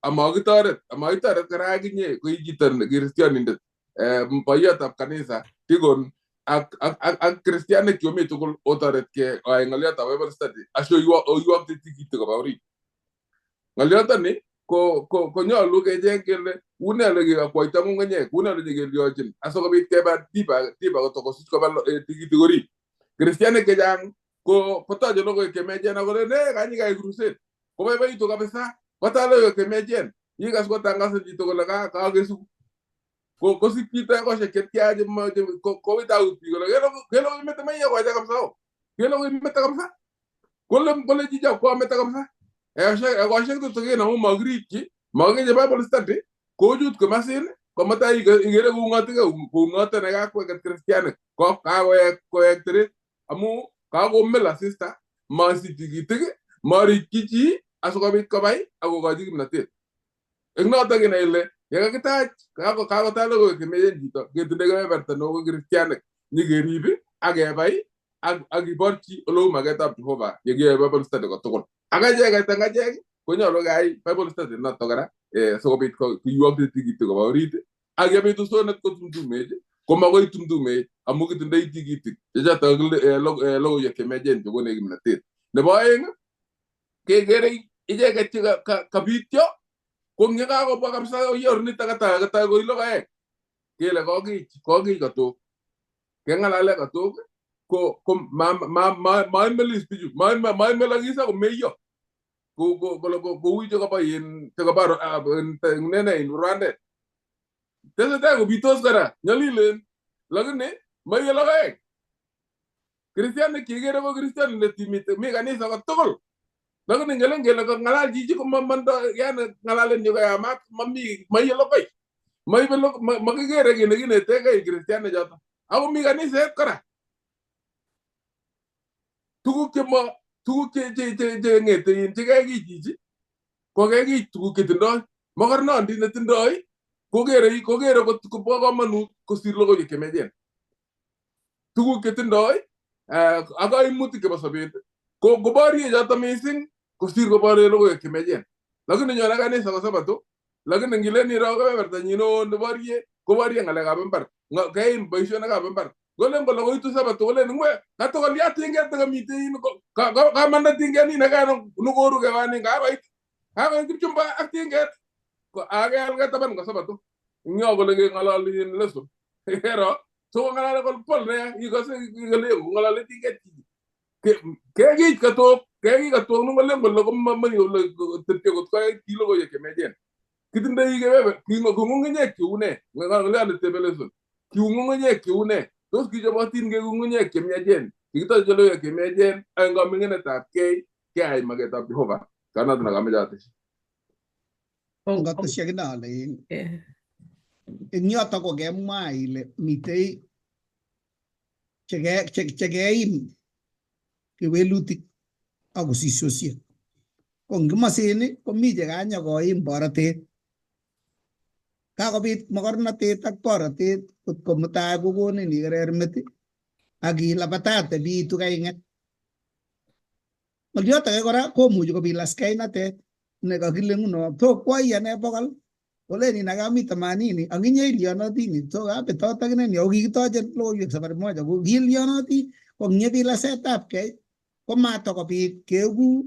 Amakitoret, amakitoret kora akinye ko i chito kristianindet, boiyotab kanisa, deacon ak ak ak ak kristianik chomi tugul otoretkei oai ng'olyotab Bible study asioiwokte tikitik koba orit. Ng'olyondoni ko ko konyolu kecheng kele une ole kikakwoito ng'ung'unyek, une ole nyikelyochin asikobit keba deeper deeper kotokosich koba tikitik orit. Kristianik chechang ko kotoche logoiwek chemiachen akolen eh kanyi kai crusade koboiboitu kabisa kotach logoiwek chemiachen ikas kotangasan chito kole kakesuk ko kosich chito ekosiek chetya kowithout biik kole kele koimete maiywek kocha kabisa o kele koimete kabisa kole kole chicho komete kabisa ekosiek tutikin amu makirikyi makikenye Bible study kochut komasin komutai ikere koung'otikei koung'ote nekakweket kristianik ko kakoek koek teret amu kakomel asista masich tikitik marikyi chi asikobit kobai akokochi kimnatet. Eng notok inai ile yekakitach kakotach logoiwek chemiachen chito ketindoi kebeberta neo ko kristianik nyikerib ak kebai ak ak kiborchi oleu maketab Jehova yekiyoe Bible study kotugul. Ak acheket eng achek konyolu keyai Bible study notok kora sikobit kiywokte tikitik koba orit ak yebitu sonet kotumtumech komakoi tumtumech amu kitindoi tikitik chechotok logoiwek chemiachen chekonech kimnatet. Nebo aeng kekere icheket che kabityo ko eng yekakobwa kabisa yornito katai koi logoek kele kokich kokich katok keng'alale katok ko ko maimelis bichu maimelokis akomeiyo kou chekabo in chekabo nene in Rwandet tesetai kobitos kora nyolilen lakini maiye logoek. Kristianik chekikere ko kristianindet mi kanisa kotugul lakini ngelen kele kong'alal chichi komamondo yani ng'alalet nyu koyamat mami maiye lokoi maibe makikere kiy nekinetegei kristianik choto ako mi kaniset kora tuguk chemo tuguk che che che che ng'ete in chekekich chichi kokekich tuguk chetindoi mokornondit netindoi kokere kokere kobo komonut kosir logoiwek chemiachen. Tuguk chetindoi ak kaimutik chebo sobet ko koborye choto mising kosir koborye logoiwek chemiachen. Lakini nyone kanisa ko sabato lakini ngilen iro kebebertanyin neo neborye koborye ng'alekab imbar keim boisionikab imbar kolen kole koitu sabato kolen ngwe katokolya tinget nekamite yin kamanda tinget ninekano nokoru kewanin kakoit kakoit Kipchumba ak tinget akeal ketaban ko sabato ing yo kole keng'ololi in leso kero so kong'alali kol pol nea ikose kole kong'ololi tinget kekich katok kekich katok nongolen kole komami ole tepche kot koit ki logoiwek chemiachen. Kitindoi kebeber ng'ung'unyek cheu nee ng'olyo netebe leso kiu ng'ung'unyek cheu nee tos kichobotin ke ng'ung'unyek chemiachen kikitoche logoiwek chemiachen ak eng kaming'inetab kei keai maketab Jehova kanoto nekameche atesyi. Ngotesyi akine ale eng yoto kokemwa ile mitei chekeim kewelutik ak kosisiosiek. Ko eng komosin komi chekanyokoim borotet. Kakobit mokornotet ak borotet kotko mutai kokonin ikerer met ak ilabatate biitu kaing'et. Ng'olyot age kora komuchi kobit laskainatet nekakile nguno to kwai ane 100 kolen in age ami 80 ang inye ilyonotin to kabetot akine ni ako kikitoche logoiwek safari moja ko kiilyonotin ko ngyebit lasetabkei komatokobit keeku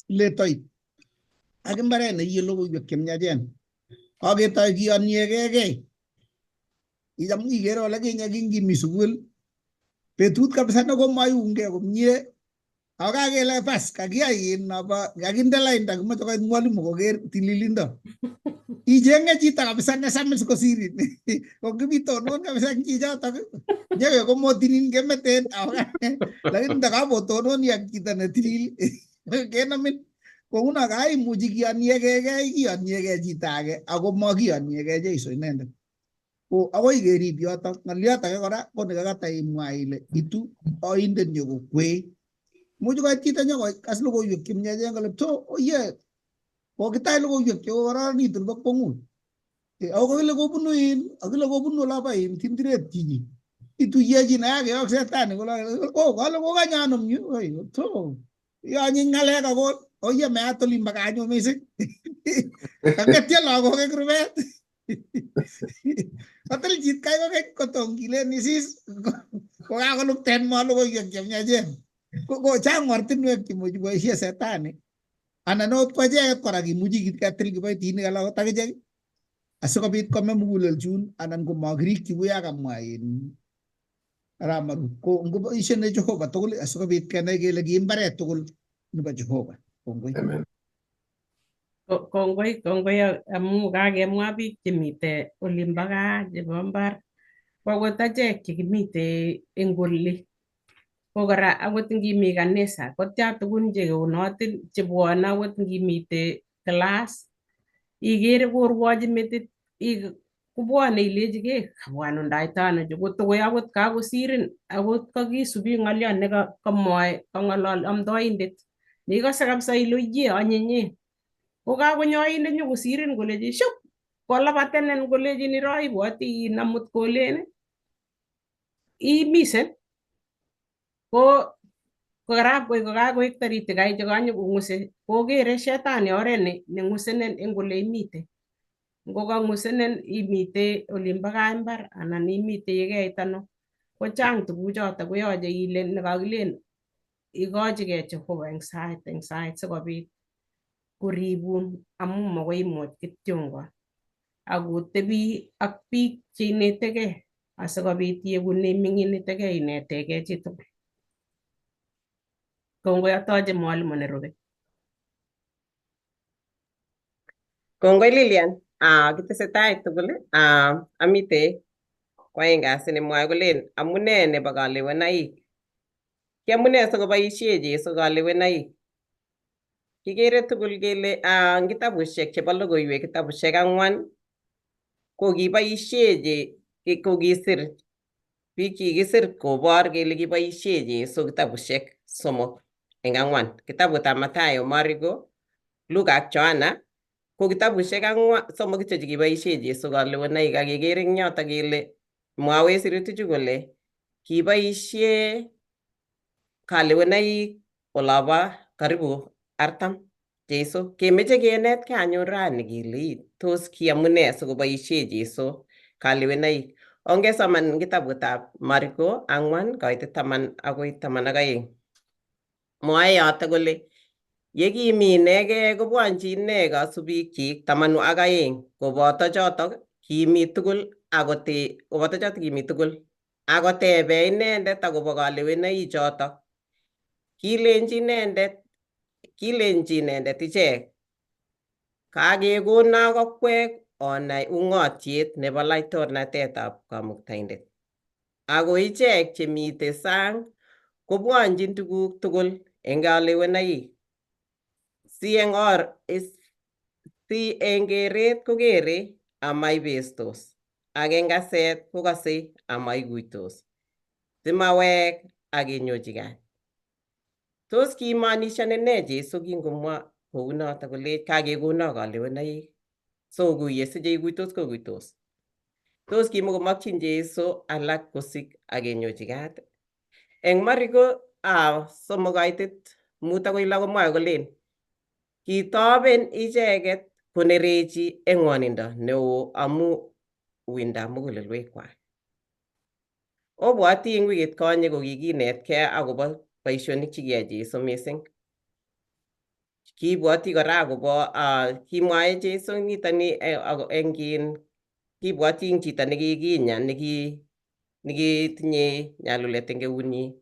letoit ak imbaret neiye logoiwek chemiachen aketoi kiyonyekekei icham ikere ole kinye kingimi sukul betut kabisa nekomaiunkei komie ako kakele bas kakiyai in nobo kakinde lainda kimoche koit mwalimu koker tililindo ichenge chito kabisa nesamis kosirin ko kibitonon kabisa eng chichotok nyekekomotinin kemeten lakini ndakabotononi ak chito netilil kenomin kouno kaimuchi kiyonyekekei kiyonyekei chito age ako makiyonyekei Jeiso inendet ko akoi kerib yotok. Ng'olyot age kora ko nekakata imwa ile itu oindet nyokokwei. Much koit chito nyokokas logoiwek chemiachen kole to oye kokitach logoiwek chekokororonitu nebo kwong'ut. Ako kakile kobunu in akile kobunu olabo in tindiret chichi. Ituyechin akeyok setani kole oh kale kokanye anom yu to yonyiny ng'alek ako oye meat olimbo kanyo mising. Kaketyo lagok eng rubet. Kotil chit kai kokeny kotom kilen isis kokakolukten mo logoiwek chemiachen. Ko chang ortinwek chemuchi boisie setani anan okot ko icheket kora kimuchi ketil kiboitinik alak akot akichek asikobit kome mugulel chun anan komakirikyi kuya kamwa in Arap Marut. Ko ngoboisie ne Jehova tugul asikobit kenai kele ki mbaret tugul nebo Jehova. Kongoi. Amen. Kongoi, kongoi amu kakemwa biik chemite olimbo gaa chebo mbar ko akot achek chekimite eng oli ko kora akot ngimi kanisa kotya tukun chekeunotin chebwone akot ngimite class ikere korwochi metit kobwone ilechikei kabwan ondaita ano chu kotokoi akot kakosirin akot kakisubi ng'oliot nekamwoe kang'olol amdoindet neikose kabisa ile ye anyinye ko kakonyo oindet nyokosirin kolechi shup kolabatenen kolechin iro ibwoti in amut kolen imisen ko karap koik kokakoik toritik kai chekanyokong'use kokere shetani oret neng'usenen eng ole imite ngokang'usenen imite olimbo gaa imbar anan imite yekeit ano kochang tuguchoto koyoche ile nekakilen ikochigei Jehova eng sait sikobit koribun amu makoi imuch kityongon akotebi ak biik cheinetegei asikobit ieku neiming'initegei inetegei chitugul. Kongoi atoche mwalimu nerube. Kongoi Lilian, kitesetai tugul amite kwaeng kasi nemwoe kolen amune nebo kalewenaik. Ki amune sikoboisie Jesu kalewenaik? Kikere tugul kele eng kitabushek chebo logoiwek kitabushek 4 ko kiboisie kokisir biik chikisir kobor kele kiboisie Jesu kitabushek 3 eng 4 kitabutab Mathayo, Mariko, Luka ak Yohana ko kitabushek 3 kityo chekiboisie Jesu kalewenaik ak kekere eng yoto kele mwawech sirutichu kole kiboisie kalewenaik olobo karibu 40 Jesu. Kemeche kenetkei anyun rani kele tos ki amune sikoboisie Jesu kalewenaik. Ongesoman kitabutab Mariko 4 koitet 10 akoi 12. Mwoe yoto kole yekimi inegei kobwonchi ine kasubikyik 12 koboto chotok kimi tugul koboto chotok kimi tugul akotebe inendet akobo kalewenaik chotok. Kilenji inendet ichek kakekonok okwek onai ung'otiet nebo laitornatetab Kamuktaindet. Ako ichek chemite sang kobwonjin tuguk tugul eng kalewenaik. Si eng keret kokere amaibestos ak eng kaset kokasei amaikuitos simawek ak kenyochi kat. Tos kiimanishani ne Jesu kingomwa kounoto kole kakekonok kalewenaik So okuiye si cheikuitos kokuitos. Tos kimukomokyin Jesu alak kosik ak kenyochi kat? Eng Mariko 3:5 akoi 6 komwoe kolen kitoben icheket konerechi eng ng'wonindo neo amu uindab mugulelwekwak. Obwoti eng wikit konye kokikinetkei akobo boisionik chekiyai Jesu mising. Kibwoti kora akobo kimwae Jesu nitoni eng kibwoti eng chito nekikinya nekitinye nyalulet eng eunyi.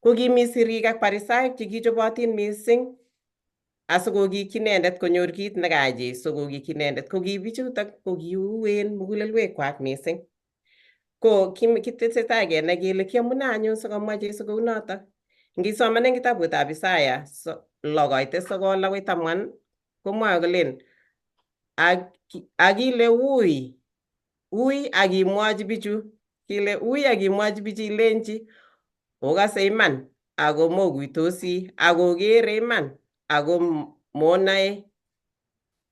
Ko kimi sirik ak Parisaik chekichobotin mising asikokikyi inendet konyor kit nekayai Jesu kokikyi inendet. Ko ki bichutok ko kiuen mugulelwekwak mising. Ko kitesetai kenai kele kiamune anyun sikomwa Jesu kounotok. Ngisoman eng kitabutab Isaya 6:9 akoi 10 komwoe kolen akile ui ui akimwochi bichu kile ui akimwochi bichu ilenchi okase iman ako mokuitosi akokere iman ako monoe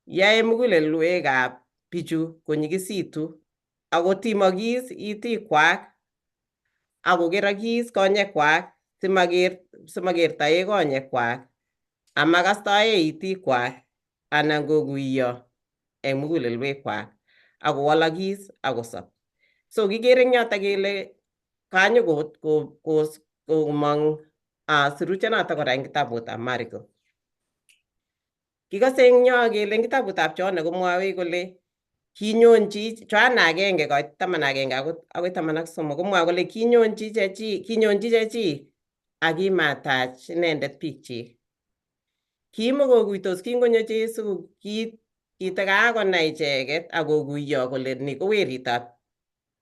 yae mugulelwekab bichu konyikisitu akotimokis itikwak akokerokis konyekwak simakertoe konyekwak amakastoe itikwak anan kokuiyo eng mugulelwekwak akowalakis akosob. So kikere eng yotok kele kanyo komong sirutionoto kora eng kitabutab Mariko. Kikose eng yo kele eng kitabutab Johana komwowech kole kinyonchi Johana 1:11 akoi 13 komwoe kole kinyonchi chechik ak kimatach inendet biikchik. Kimakokuitos kingonyo Jesu kitakakonai icheket akokuiyo kole ni ko weritab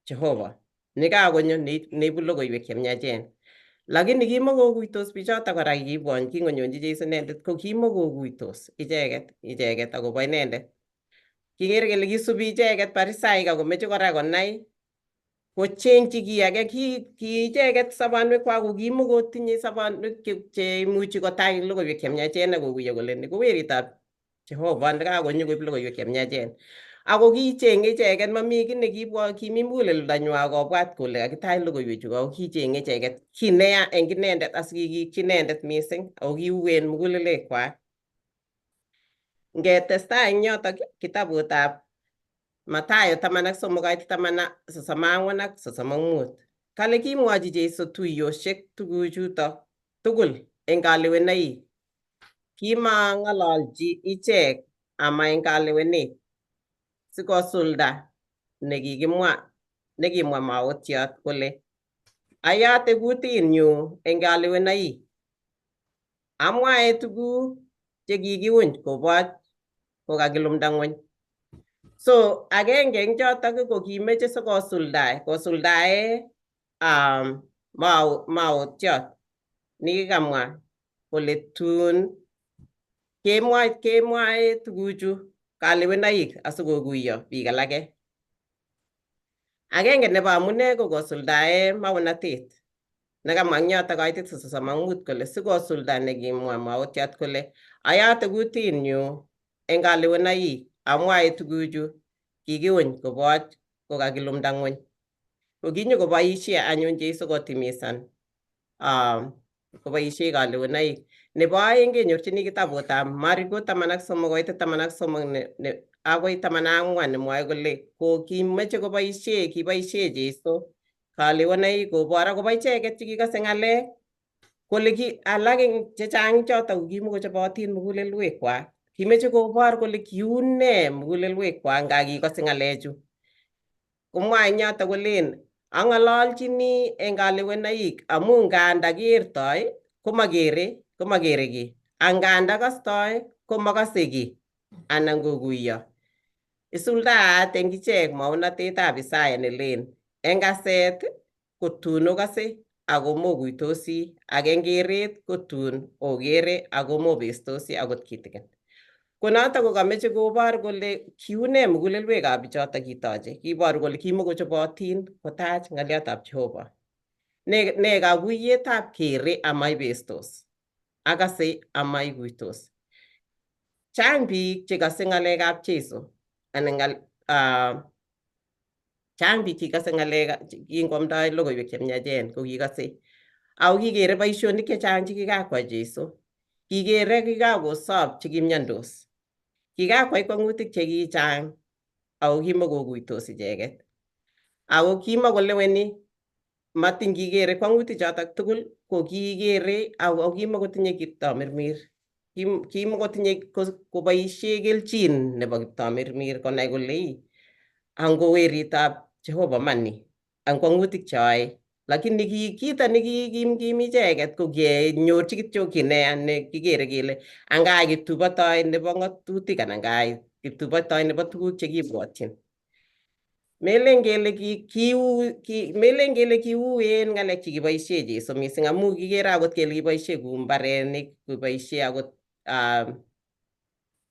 Jehova nekakonyo neibu logoiwek chemiachen. Lakini kimakokuitos bichotok kora kibwon kingonyonchi Jesu inendet ko kimakokuitos icheket akobo inendet. Kikere kele kisubi icheket Parisaik akomeche kora konai kochengchi kiy age ki icheket sobonwekwak ko kimukotinye sobonwek cheimuchi kotach logoiwek chemiachen akokuiyo kole ni ko weritab Jehova nekakonyo koib logoiwek chemiachen. Ako kichenge icheket mami kiy nekibwo kimi muguleldanywa kobwat kole kakitach logoiwechu ako kichenge icheket kiy neya eng inendet asikikikyi inendet mising ako kiuen mugulelwekwak. Ngetestai eng yotok kitabutab Mathayo 13:34 ak 35. Kale kimwochi Jesu tuiyoshek tuguchuto tugul eng kalewenaik. Kimang'ololchi ichek ama eng kalewenet sikosulda nekimwa maotiot kole ayate kutinyu eng kalewenaik. Amwae tuguk chekikiuny koboch kokakilumda ng'weny. So agenge eng chotok ko kimeche sikosuldae kosuldae maotiot nikikamwa kole tun kemwae tuguchu kalewenaik asikokuiyo biik alake. Agenge nebo amune ko kosuldae maonatet nekamwa eng yotok 35 kole sikosulda nekimwa maotiot kole ayate kutinyu eng kalewenaik amwae tuguchu kikiuny koboch kokakilumda ng'weny. Ko kinyokoboisie anyun Jesu kotimisan koboisie kalewenaik. Nebo aeng kenyorchini kitabutab Mariko 13:13 akoi 14 nemwoe kole ko kimeche koboisie kiboisie Jesu kalewenaik kobor akobo icheket chekikose ng'alek kole ki alak eng chechang chotok ko kimukochobotin mugulelwekwak. Kimeche kobor kole kiune mugulelwekwak nga kikose ng'alechu. Komwa eng yotok kolen ang'ololchini eng kalewenaik amu nganda kertoi komakere kiy anganda kostoi komakase kiy anan kokuiyo. Isuldaat eng ichek maonatetab Isaya nelen eng kaset kotun okase ako mokuitosi ak eng keret kotun okere ako mobestosi akot kitikin. Ko notok ko kameche kobor kole kiune mugulelwekab bichotok kitoche. Kiboru kole kimukochobotin kotach ng'oliotab Jehova. Ne kakuiyetab kere amaibestos akase amaikuitos. Chang biik chekase ng'alekab Jesu Anan chang biik chekikose ng'alek kingoamdoi logoiwek chemiachen kokikose ako kikere boisionik chechang chekikakwai Jesu. Kikere kikakosob chekimiondos, kikakwai kwang'utik chekichang ako kimokokuitos icheket ako kimokoleweni matin kikere kwang'utik chotok tugul ko kikere ako kimokotinye kiptomirmir, kimokotinye koboisie kelchin nebo kiptomirmir konai kole ango weritab Jehova mani ang kwang'utik cheoe, lakini ki kito nekikimkim icheket ko kenyorchi kityo kiy neya ne kikere kele angai kiptubotoi nebo ng'atutik anan ngai kiptubotoi nebo tuguk chekibwotyin. Melen kele melen kele kiuen ng'alek chekiboisie Jesu mising amu kikere akot kele kiboisie kou mbarenik, kiboisie akot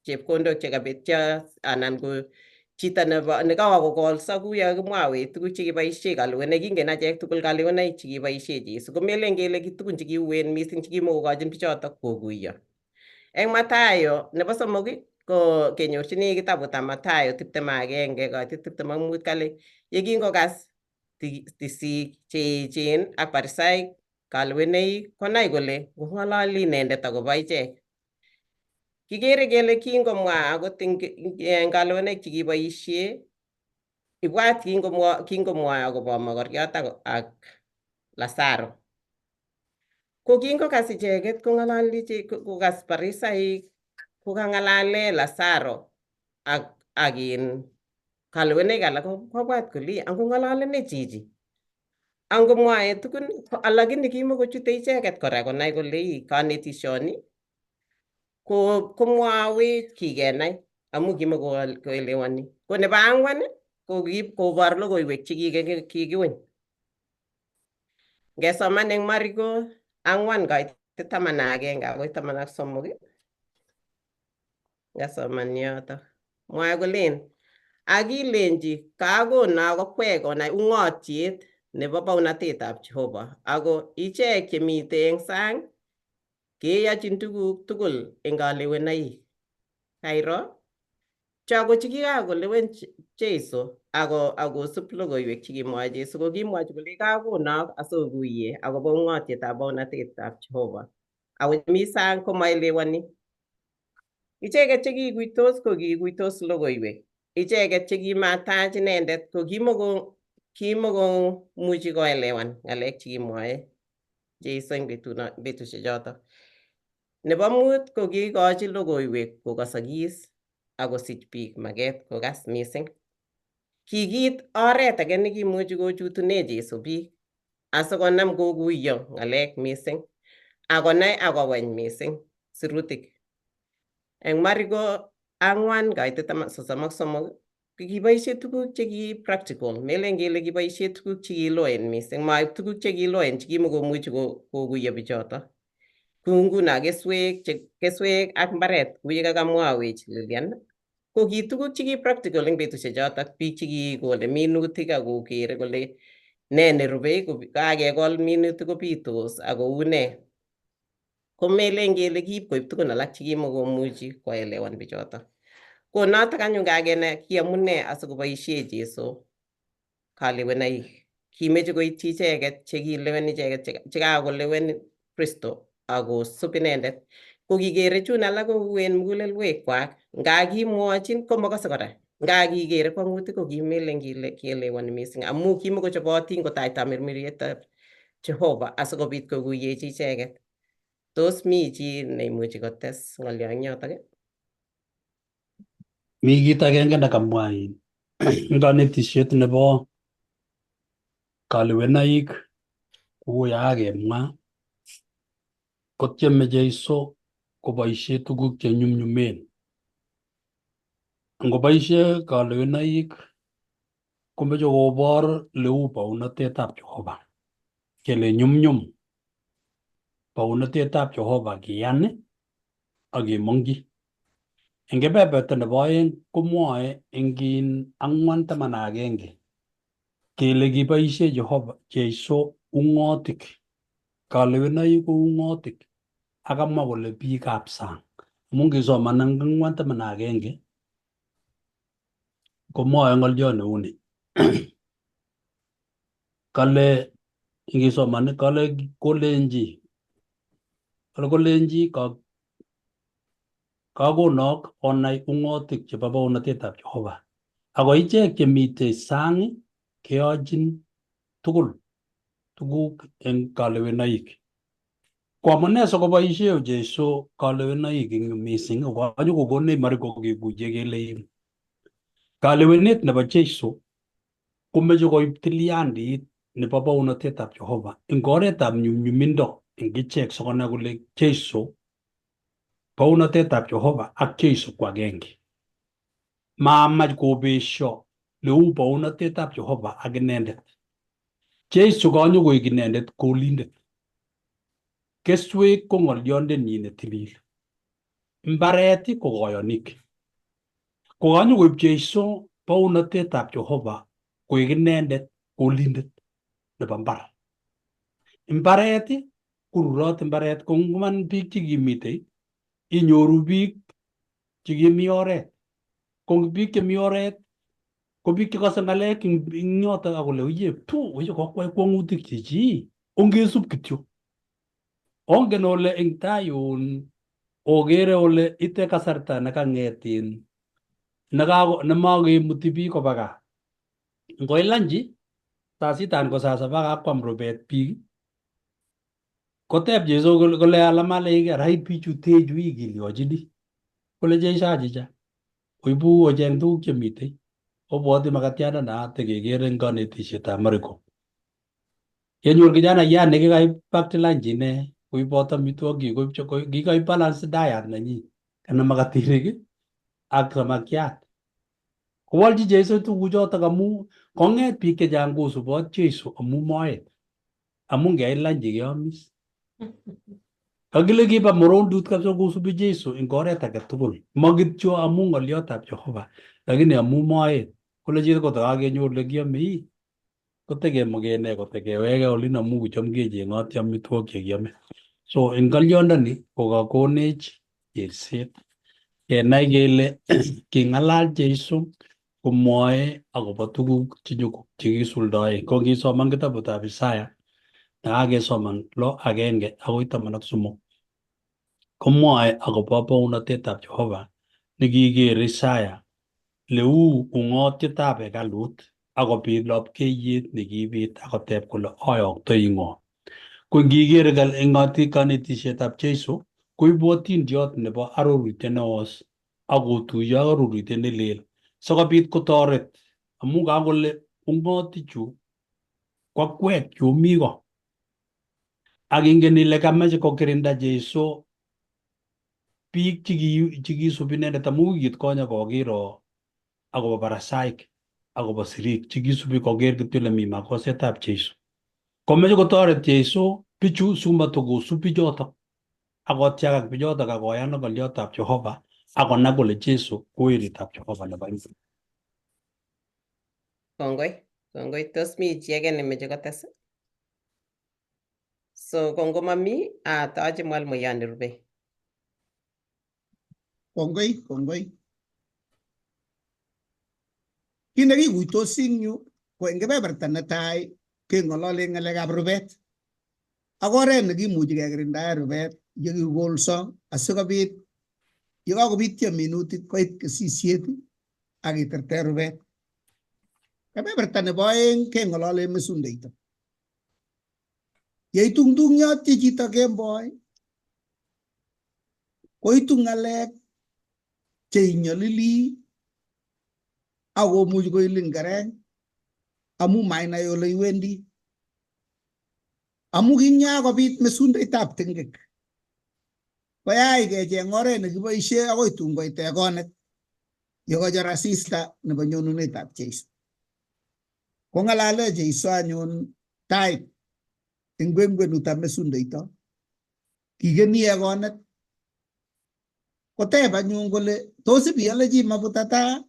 chepkondok chekabetyo anan ko chito nebo nekawa kokolso kuyo kakimwawech tuguk chekiboisie kalewenaik, kingen achek tugul kalewenaik chekiboisie Jesu komelen kele tugun chekiuen mising chekimokokochin bichotok kokuiyo. Eng Mathayo nebo somok ko kenyorchini kitabutab Mathayo 21 koitit 25 kale yekingokas tisik cheechen ak Parisaik kalewenaik konai kole ng'ololi inendet akobo ichek. Kikere kele kingomwa akot eng kalewenaik chekiboisie, ibwat kingomwoe akobo mokoriot ak Lazaro. Ko kingokas icheket kong'ololi kokas Parisaik kokang'alale Lazaro ak kalewenaik alak kobwat kole angong'olole ne chichi angomwoe tugun, lakini kimokochute icheket kora konai kole konetishoni ko komwawech kikenai amu kimokoelewani. Ko nebo ang'wan ko kobor logoiwek chekikiuny. Ngesoman eng Mariko 4 koitit 11 akoi 13, ngesoman yotok mwae kolen akilenji kakonok okwek konai ung'otiet nebo baunatetab Jehova ako ichek chemite eng sang keyochin tuguk tugul eng kalewenaik. Kairo cho ko chekikakolewen Jesu akosub logoiwek chekimwoe Jesu ko kimwochi kole kakonok asokuiye akobo ung'otietab baunatetab Jehova ako chemi sang komaelewani. Icheket chekikuitos ko kikuitos logoiwek, icheket chekimatach inendet ko kimokomuchi koelewan ng'alek chekimwoe Jesu eng betusiek chotok. Nebo mut ko kiikochi logoiwek kokosokis akosich biik maket kokas mising. Kikit oret age nekimuchi kochutune Jesu biik asikonam kokuiyo ng'alek mising akonai akoweny mising sirutik. Eng Mariko 4 koitit 33 kikiboisie tuguk cheki practical, melen kele kiboisie tuguk chekiloen mising, maib tuguk chekiloen chekimokomuchi kokuiyo bichotok. Kou nguno keswek ak mbaret kou yekakamwawech Lilian, ko ki tuguk cheki practical eng betusiek chotok, biik chekikole minutik ak kokere kole ne nerubei kakekol minutik kobitos ako une. Komelen kele kiib koib tugun alak chekimokomuchi koelewan bichotok. Ko notok anyun kakenai ki amune asikoboisie Jesu kalewenaik. Kimeche koityi icheket chekilewen icheket chekakolewen Kristo akosub inendet. Ko kikere chun alak kouen mugulelwekwak nga kimwochin komakose kora. Nga kikere kwang'utik ko kimelen kele kielewani mising amu kimokochobotin kotach tamirmirietab Jehova asikobit kokuyechi icheket. Tos mi chi neimuchi kotes ng'olyo eng yotok? Mi kit agenge nekamwa eng konetisiet nebo kalewenaik kou yakakemwa kotyeme Jesu koboisie tuguk chenyumnyumen. Ngoboisie kalewenaik komeche kobor leu baunatetab Jehova kele nyumnyum baunatetab Jehova kiyan ak kemongyi. Eng kebeberta nebo 2 komwoe eng 4:11 kele kiboisie Jehova Jesu ung'otik, kalewenaik ko ung'otik ak kamwa kole biikab sang. Amun ngisoman eng 4:11 Komwoe ng'olyot neuni. Kale ingisoman kale kolenji kakonok onai ung'otik chebo bounatetab Jehova. Ako ichek chemitei sang keochin tugul tuguk eng kalewenoik. Ko amune sikoboisie Jesu kalewenoik eng yu mising ko kanyokokonech Mariko kekuye kele kalewenet nebo Jesu komeche koib tilyandit nebo bounatetab Jehova eng oretab nyumnyumindo eng ichek sikonai kole Jesu bounatetab Jehova ak Jesu ko agenge. Mamach kobesio leu bounatetab Jehova ak inendet. Jesu kanyokoik inendet kolindet. Keswek ko ng'olyondenyin netilil. Mbaret ko koyonik. Ko kanyokoib Jesu bounatetab Jehova koik inendet kolindet nebo mbar. Mbaret korurot mbaret ko nguman biik chekimitei inyoru biik chekimi oret. Ko biik chemi oret ko biik chekose ng'alek eng yotok akole oye tu oye kokwai kwong'utik chichi ongesub kityo. Ongen ole eng tai yun okere ole ite kasarta nekang'et in nemakemuti biik koba gaa. Ngoit lanchi saa sita anan ko saa saba kakwam rubet biik koteb Jesu kole alamaleike rait bichu techu ikilyochini. Kole Jesu achicha oibu ocheng tuguk chemitei. Obwoti makatiandana tekekere eng kanetisietab Mariko. Kenyor kijanaiyat nekikaib packed lunch ine koibot amitwogik koib kikaib balanced diet nenyi kanam makatinik ak samakiat. Kowolchi Jesu tuguchotok amu kong'et biik chechang kosubot Jesu amu moet. Amu ngeit lanchi keamis. Kakile kiba morondut kabisa kosubi Jesu eng oret age tugul. Ma kityo amu ng'olyotab Jehova, lakini amu moet. Kole chito kotokakenyor le kiame ii, kotekemokene kotekeweke olin amu kicham kecheng'oti amitwogik chekiame. So eng ng'olyondoni kokakonech kerset kenai kele king'alal Jesu komwoe akobo tuguk chekisuldoe. Ko ngisoman kitabutab Isaya nekakesoman 6:1 akoi 13 komwoe akobo bounatetab Jehova nekiker Isaya leu ung'otietab hekalut akobit lopkeiyet nekibit akoteb kole ayoktoi ng'o. Ko ngiker eng kanetisietab Jesu koibu otindiot nebo arorutiet newos akotuiyo ak arorutiet nelel sikobit kotoret amu kakole ung'otichu ko akwek chomi ko. Ak ingen ile kamach kokirinda Jesu biik chekisubi inendet amu wikit konye kokiro akobo Parisaik akobo sirik chekisubi koker kityo ile mi makosetab Jesu. Komeche kotoret Jesu bichu simatokosub bichotok akotiakak bichotok akoyan ng'olyotab Jehova akonai kole Jesu ko weritab Jehova nebo iman. Kongoi, kongoi. Tos mi chi age nemeche kotes? So ko ngomami atoche mwalimuyot nerube. Kongoi, kongoi. Kit nekikuitosi eng yu ko eng kebeberta netai keng'olole ng'alekab rubet ak oret nekimuchi kekirindae rubet yekikolso asikobit yekakobityo minutik koit kesisiet ak kiterter rubet. Kebeberta nebo oeng keng'olole mesundeito. Yeitungtungyotyi chito kemboi koitu ng'alek cheinyolili akomuch koilin kereng amu mainai ole iwendi. Amu kinyakobit mesundoitab ting'ik koyai kecheng oret nekiboisie akoi tun koit ekonet yekochor asista nebo nyonunetab Jeiso. Kong'alale Jeiso anyun tait eng kwenkwenutab mesundoito. Kikeni ekonet koteb anyun kole tos ibiale chi mafuta taa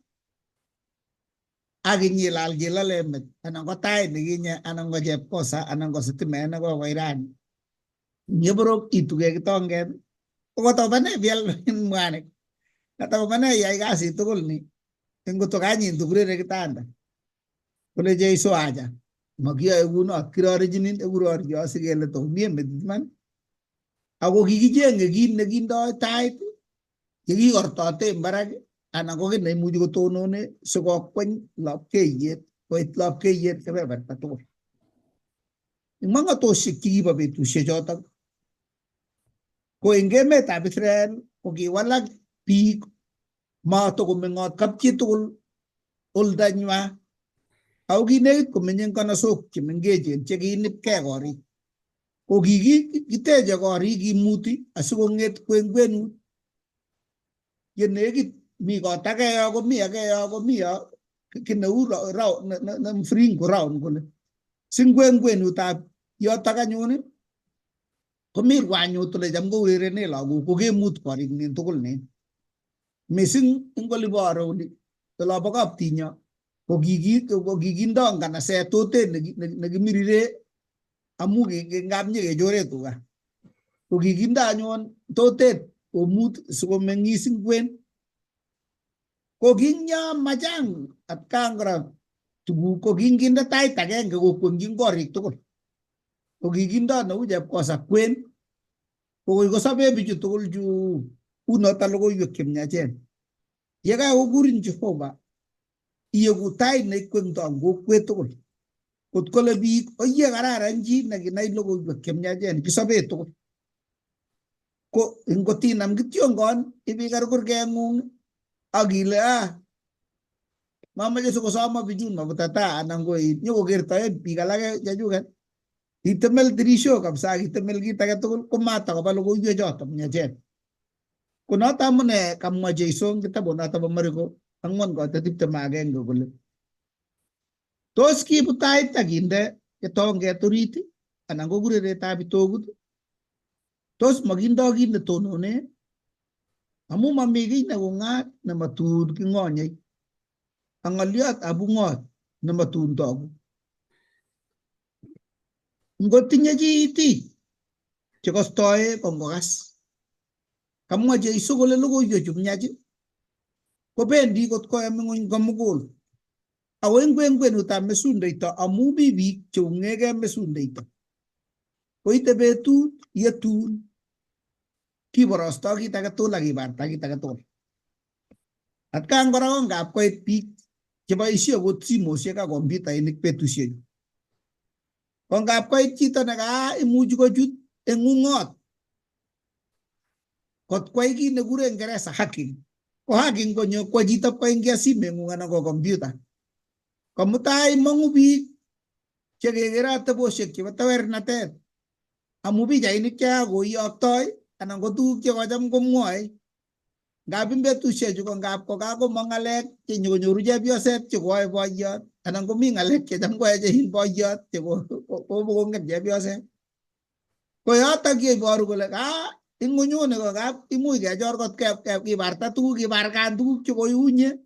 ak inyilal chelole met anan ko tait nekinye anan ko chepkosa anan ko sitimet nekokoit rani. Nyeborok ituge kitonget kokotobane bial mwanik. Katobane iyai kasit tugul ni. Ngoto kanyin tukurere kitanda. Kole Jeiso acha. Makiyoe kunot kirorichinin ekuroryo sikele tomie metit iman. Ako kikichenge kit nekindoi tait yekikortote en barak anan ko kiy neimuchi kotonone sikokweny lapkeiyet koit lapkeiyet kebeberta tugul. Eng mong'otoshek chekibo betusiek chotok ko eng emetab Israel ko kiwalak biik matokomeng'ot kapchi tugul oldanywa ako kinekit komenye eng konasok chemengechen chekiinipkei korik. Ko kikiteche korik kimuti asikong'et kwenkwenut yenekit mi kot age yo komi age yo komi yo kiy neu ne mviringo round kole si ngwenkwenutab yotok anyun komi rwanyut ole cham kourerene lagok kokemut korik nin tugul nin. Mising eng olibore oli olobo kaptinyo ko kikindo nganaset totet nekimirire amu ngap nyekechore tuga. Ko kikindo anyun totet komut sikomeng'is ing kwen. Ko kingyo machang atkan kora tuguk ko kinginde tait agenge kokwengyin korik tugul. Ko kikindo neu chepkosa kwen ko koi kosobe bichu tugul chu unoto logoiwek chemiachen. Yekakokurin Jehova iyeku tait neikwengtoi eng kokwet tugul. Kot kole biik oye kararan chi nekinai logoiwek chemiachen kisobe tugul. Ko ngotinam kityongon ibikar kurgeng'ung ak ile ah mamoche sikosomo bichun mabutata anan ko nyokokertoen biik alake chechuket itemel tirishok kabisa ak itemel kit age tugul komatakoba logoiwek choto miachen. Ko noto amune kamwa Jeiso eng kitabunoto bo Mariko 4:21 kole tos kiibu tait akinde kitonget orit anan ko kureretab bitokut tos makindo kit netonone amu mami kiy neung'at nematun king'onyei ak ng'oliot ab ung'ot nematun togu. Ngotinye chi itik chekostoe ko ngokas. Kamwa Jeiso kole logoiwechu miach kobendi kot koyam ng'wony komugul. Ako eng kwenkwenutab mesundeito amu mi biik cheung'ekei mesundeito. Koite betut yetun kiborosto kit age tugul ak kibarta kit age tugul. Atkan kora ko ngap koit biik cheboisie okot simoshek ak kompyutainik betusiechu. Ko ngap koit chito neka imuchi kochut eng ung'ot kot kwai kit nekure Ngeresa hacking. Ko hacking konyo kwa chito koingia simeng'ung anan ko kompyuta. Komutai mong'u biik chekekere ateboshek chebo tewernatet amu pichainik chekakoiyoktoi anan ko tuguk chekocham komwoe. Ngap ing betusiechu ko ngap kokakomong ng'alek chenyokonyoru chepyoset chekoyoe boiyot anan komi ng'alek checham koyoe chein boiyot chekomokongen chepyoset. Ko yotok yeiboru kole ka ing'unyuni ko kap imuch kechor kot kibarta tuguk kibarkan tuguk chekoiunye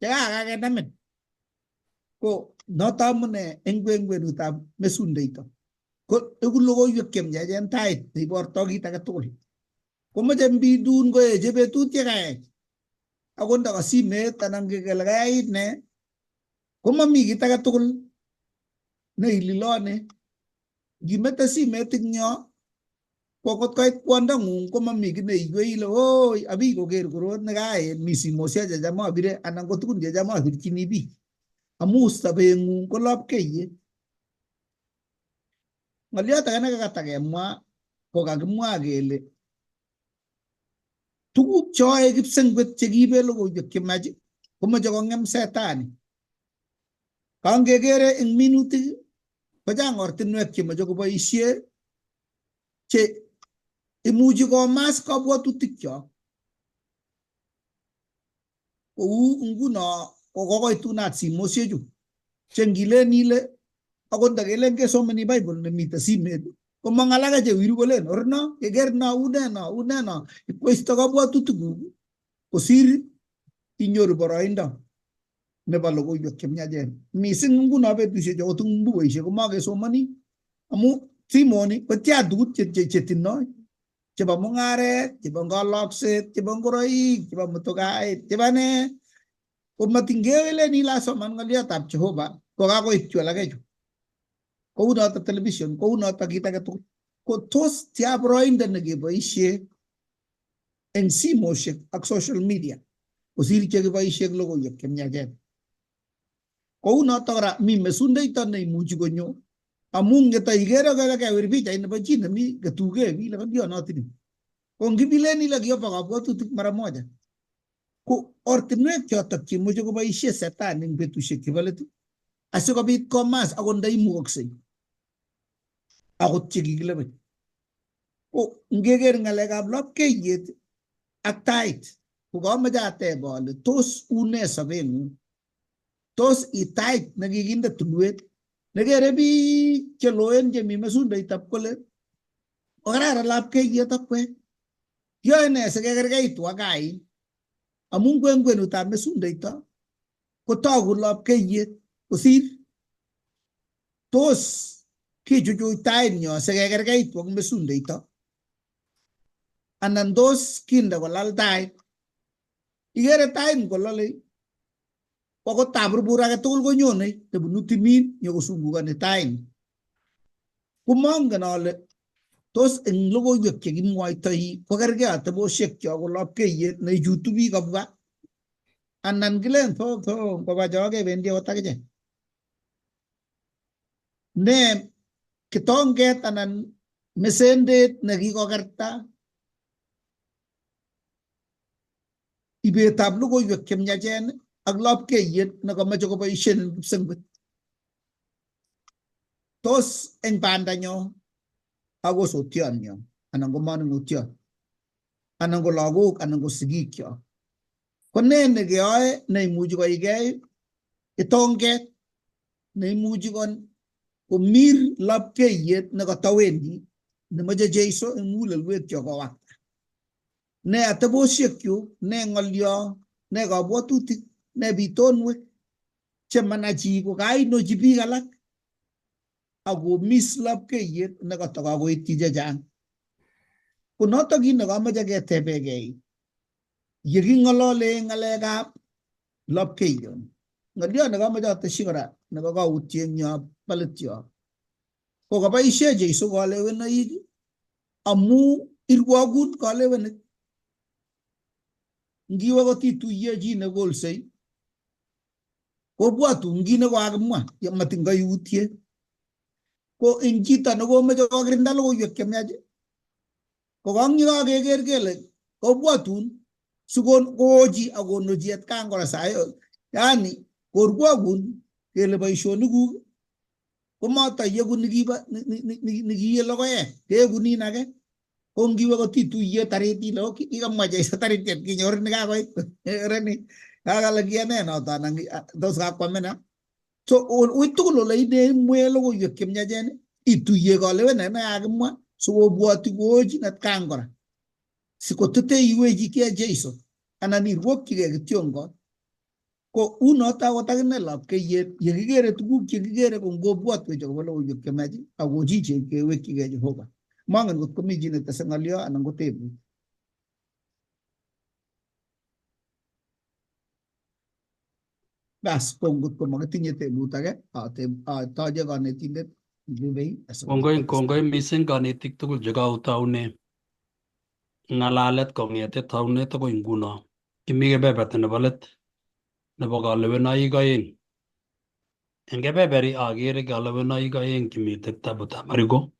chekakakenamin. Ko noto amune eng kwenkwenutab mesundeito. Ko eku logoiwek chemiachen tait neibortoi kit age tugul. Komoche mbidun koeche betut yekaech. Akot ndaka simet anan kele kayait ne komami kit age tugul neililone. Ngimete simet ing yo ko kot koit kwondong'ung komami kiy neiywei ile oi abi koker korot nekaen mi simoshek checham abire anan ko tugun checham abirchini biik. Amu sobeng'ung ko lapkeiyet. Ng'oliot age nekakatakemwa ko kakimwa kele tuguk choe kipsengwet chekiibe logoiwek chemach komoche kong'em setani. Kangekere eng minutik kochang ortinwek chemoche koboisie che imuchi komas kabwatutikchok. Kou nguno kokoitunat simosiechu che ngilen ile akot ndakelen kesomoni Bible nemite simet komong alake chewiru kolen orno keker no une no une no ipkoisto kabwatutikuk kosir inyoru boroindo nebo logoiwek chemiachen. Mising nguno betusiechu akot eng bukuisiek komakesomoni amu simoni kotia tuguk chetindoi chebo mung'aret, chebo ng'olokset, chebo ngoroik, chebo motokait, chebo nee. Ko matingewelen ile asoman ng'oliotab Jehova ko kakoit chu alake chu. Kou noto television, kou noto kit age tugul. Ko tos tia boroindo nekeboisie eng simoshek ak social media kosir chekiboisie eng logoiwek chemiachen. Kou noto kora mi mesundeito neimuchi konyo amu ngeta ikere kole kewir pichait nebo chi nemi ketuge ile kolionotini. Ko ngibilen ile kiobo kabwatutik mara moja. Ko ortinwek chotok chemuche koboisie setani eng betusiek chebo let asikobit komas akot ndaimukoksei akot chekikilewen. Ko ngeker ng'alekab lapkeiyet ak tait ko kamoche ateb ale tos une sobeng'ung? Tos itait nekikinde tulwet nekere biik cheloen chemi mesundoitab kole kokararan lapkeiyet akwek. Kiyoe nee sikekerkeitu ak kain? Amun kwen kwenutab mesundoito kotogu lapkeiyet kosir. Tos kichuchuch tainyo sikekerkeitu ak mesundoito anan tos kinde kolal tait? Ikere tait ngolole ko taburbur age tugul konyone nebunu timin nyokosungukoni tait. Komongen ale tos eng logoiwek chekimwoitoi kokergei atebosiek cho ko lapkeiyet neichutu biik kobwa anan kilen tho tho ngoba cho kebendi akot akichek. Ne kitonget anan mesendet nekikokerta ibetab logoiwek chemiachen ak lapkeiyet nekomoche koboisien en kipsengwet. Tos eng bandanyo ak osotionyo anan ko manung'otiot anan ko lagok anan ko sigikyok ko nee nekeyoe neimuchi koigei kitonget neimuchi komir lapkeiyet nekatawendi nemoche Jeiso eng mugulelwekyok kowakta. Ne atebosiekchuk, ne ng'olyo, ne kabwatutik, ne bitonwek chemanai chi kokainochi biik alak akomis lapkeiyet nekatakakoityi chechang. Ko notok kit nekamoche ketebekei yeking'olole ng'alekab lapkeiyoni. Ng'olyo nekamoche ateshi kora nekakautye eng yo balit yo ko kaboisie Jeiso kalewenoik amu irwokun kalewenet. Ngiwe kotituiye chi nekolsei kobwatun kit nekokakimwa matin kaiutye. Ko eng chito nekomoche kokirinda logoiwek chemiach ko kang yekakeker kele kobwatun sikoochi akonochi atkan kora sai yani korwokun kele boisionikuk komoto yeku nikibo nikiye logoek keeku nin age. Ko ngiwe kotituiye taritit ile kikamwa Jeiso taritiet kinyor nikakoit reni kakale kiyane noto anan tos kakwamin. So ui tugul ole imwe logoiwek chemiachen ituiye kalewenet nekakimwa sikobwoti koochin atkan kora sikotete iwechigei Jeiso anan irwokyigei kityongon. Ko unoto akot akine lapkeiyet yekikere tuguk chekikere ko ngobwotwech akobo logoiwek chemiach akochichech kewekyigei Jehova. Mongen ngot komi chi netese ng'olyo anan ko tebut. Bas ko ngot ko makitinye tebut age atoche konetindet Njubei. Kongoi kongoi mising konetik tugul chekaotoune ng'alalet kong'ete taunet akoi nguno. Kimi kebeberta nebo let nebo kalewenoik oeng. Eng kebeberi akere kalewenoik oeng chemite kitabutab Mariko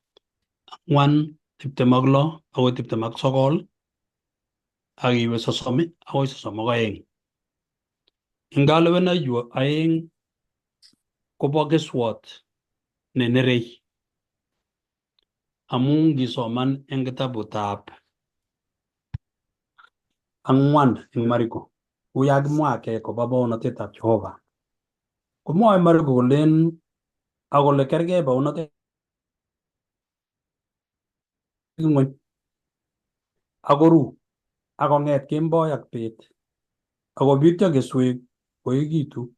4:26 akoi 29 ak iwe 30 akoi 32. Eng kalewenoichu oeng kobo keswot ne nerei amu ngisoman eng kitabutab 4 eng Mariko uya kimwa ke kobo baonatetab Jehova. Komwoe Mariko kolen akole kerkei baonatet ng'weny akoru akong'et kemboi ak bet akobityo keswek koekitu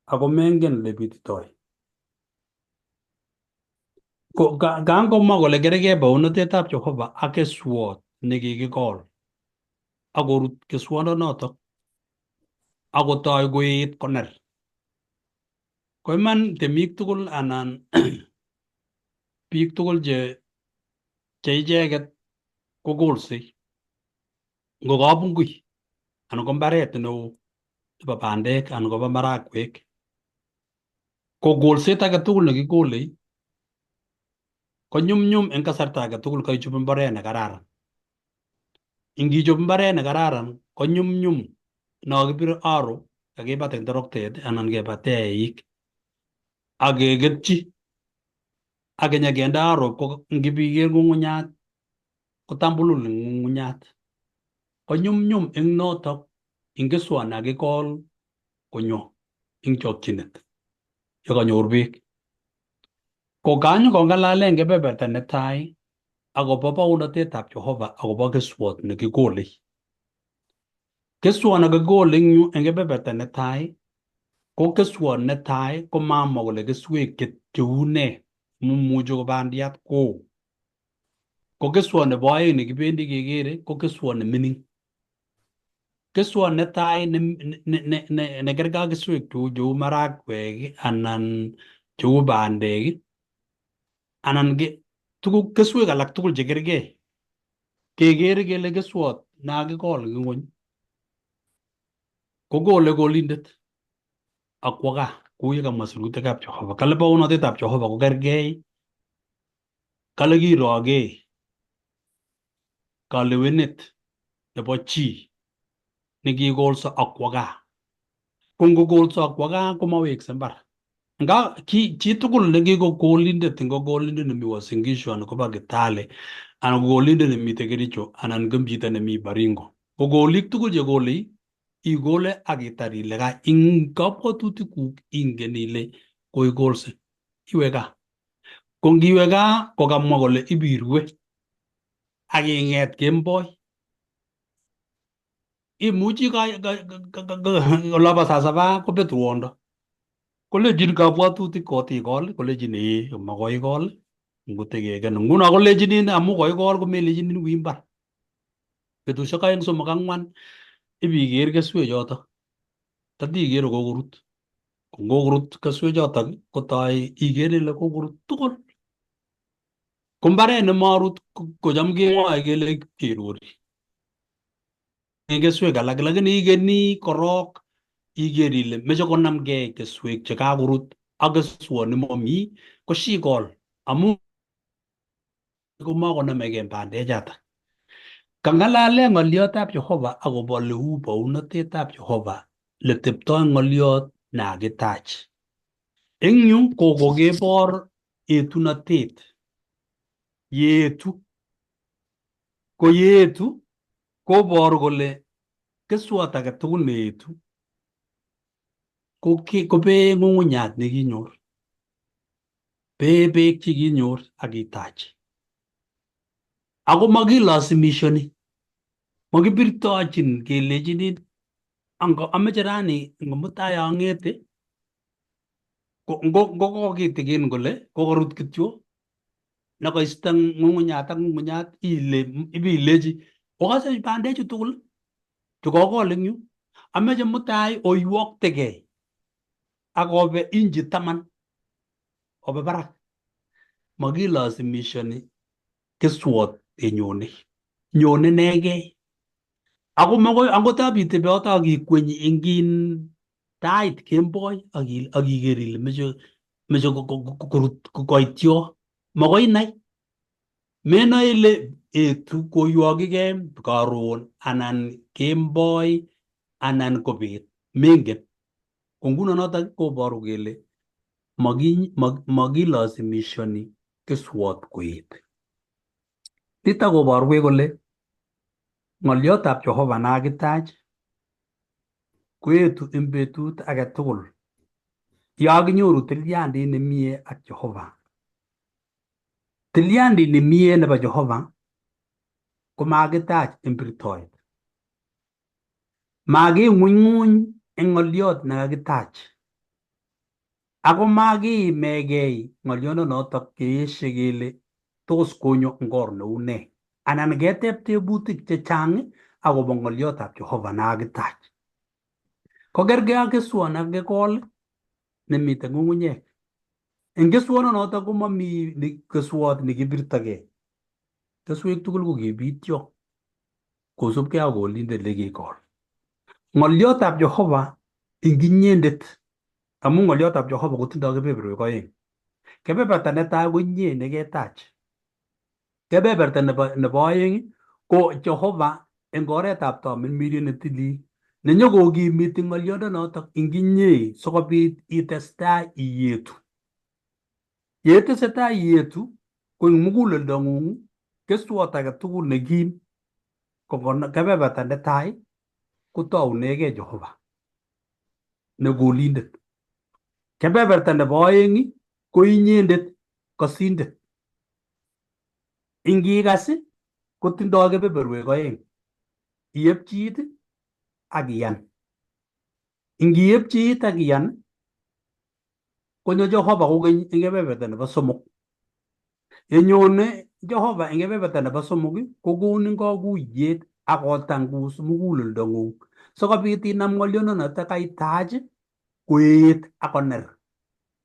ako mengen lebititoi. Ko kangomwa kole kerkei baonatetab Jehova ak keswot nekikikol akorut keswondonotok. Akotoi koet koner. Ko iman temik tugul anan biik tugul che icheket kokolsei ngo kabungui anan ko mbaret neo nebo bandek anan kobo marakwek ko kolset age tugul nekikolei konyumnyum eng kasarta age tugul kaichop mbaret nekararan. Ingichop mbaret nekararan konyumnyum no kibir aro kakibat eng toroktet anan kebate eik ak keketchi ak kenyekende aro ko ngipiker ng'ung'unyat kotambulul eng ng'ung'unyat. Konyumnyum eng notok eng keswot nekakikol konyo eng chokchinet yekanyor beek. Ko kanyokong'alalen kebeberta netai akobo baunatetab Jehova akobo keswot nekikolei. Keswot nekikole eng yu eng kebeberta netai ko keswot netai komamwa kole keswek cheu nee muchi ko bandiat koo. Ko keswot nebo aeng nekibendi kekere ko keswot nemining. Keswot netai nekergei ak keswek cheu marakwek anan cheu bandek anan tuguk keswek alak tugul chekergei kekere kele keswot nekakikol eng ng'wony kokole kolindet ak kwo gaa kou ye kamwa sirutikab Jehova. Kale baunotetab Jehova kokergei kale kirogee kalewenet nebo chi nekikolso ak kwo gaa. Ko ngokolso ak kwo gaa komawekse mbar. Nga chitugul nekikokolindet ngo kolindet nemi Uasin Gishu anan koba Kitale anan ko kolindet nemite Kericho anan ko chito nemi Baringo. Ko kolik tugul chekolei ikole ak itar ile gaa ing kabwatutikuk ingen ile koikolse iwe gaa. Ko ngiwe gaa kokamwa kole ibirue ak ing'et kemboi. Imuchi olobo saa saba kobet ruondo. Kolechin kabwatutik kotikol kolechin ee makoikol ngotekeken nguno kolechinin amu koikol komelechinin wi mbar. Betusiek aeng somok ang'wan ibiker keswechotok tatiker kokorut. Ko ngokorut keswechotok kotoi iker ile kokorut tugul. Ko mbaret nemarut kocham kemwoe kele kerori keswek alak lakini ikeni korok iker ile meche konamgei keswek chekakorut ak keswot nemomi ko shikol amu komakonomegei bandechotok. Kang'alale ng'oliotab Jehova akobo leu baunotetab Jehova leteptoi ng'oliot nekakitach. Eng yu ko kokebor etunotet yeetu. Ko yeetu koboru kole keswot age tugul neetu kobee ng'ung'unyat nekinyor. Bee beek chekinyor ak itach. Ako makilasimishoni. Makibirtochin kelechinin ango ameche rani ngo mutai ang'ete ngo kokitikin kole kokorut kityo nekoisto ng'ung'unyat ak ng'ung'unyat ile ibilechi okose bandechu tugul chukokol eng yu ameche mutai oiwoktegei ak obe inchi 10 obe barak. Makilasimishoni keswot enyone. Nyone inegei. Ako makoi angot abite beoto ak ikweny eng tait kemboi ak iker ile meche korut koit yo. Makoi inai. Menoe ile etu koywokigei karon anan kemboi anan ko bet. Mengen. Ko nguno notok koboru kele makilasimishoni keswot koet. Nitok koborwech kole ng'oliotab Jehova nekakitach koetu eng betut age tugul yo kinyoru tilyandit nemie ak Jehova. Tilyandit nemie nebo Jehova komakitach eng birtoet. Making'unyng'uny eng ng'oliot nekakitach. Ako makiimegei ng'oliondonotok keeshe kele tos konyo eng or neu nee anan keteb tebutik chechang akobo ng'oliotab Jehova nekakitach. Kokergei ak keswot nekakikol nemiten ng'ung'unyek. Eng keswononoto komami keswot nekibirtogei. Keswek tugul ko kibityo kosubkei ak kolindet nekikol. Ng'olyotab Jehova eng inyendet, amu ng'olyotab Jehova kotindoi kebeberwek oeng. Kebeberta netai ko inye neketach. Kebeberta nebo oeng ko Jehova eng oretab tamirmiriet netilil nenyokokimiti ng'oliondonotok eng inye sikobit itestai iyetu. Yetesetai iyetu ko eng muguleldong'ung keswot age tugul nekim ko kebeberta netai kotounegei Jehova nekolindet. Kebeberta nebo oeng ko inyendet kosindet. Ingikas kotindoi kebeberwek oeng, iepchit ak iyan. Ingiepchit ak iyan konyo Jehova kokeny eng kebeberta nebo somok. Yenyone Jehova eng kebeberta nebo somok kokonin kakuyet ak kotangus muguleldong'ung sikobit inam ng'oliondonoto kaitach koet ak koner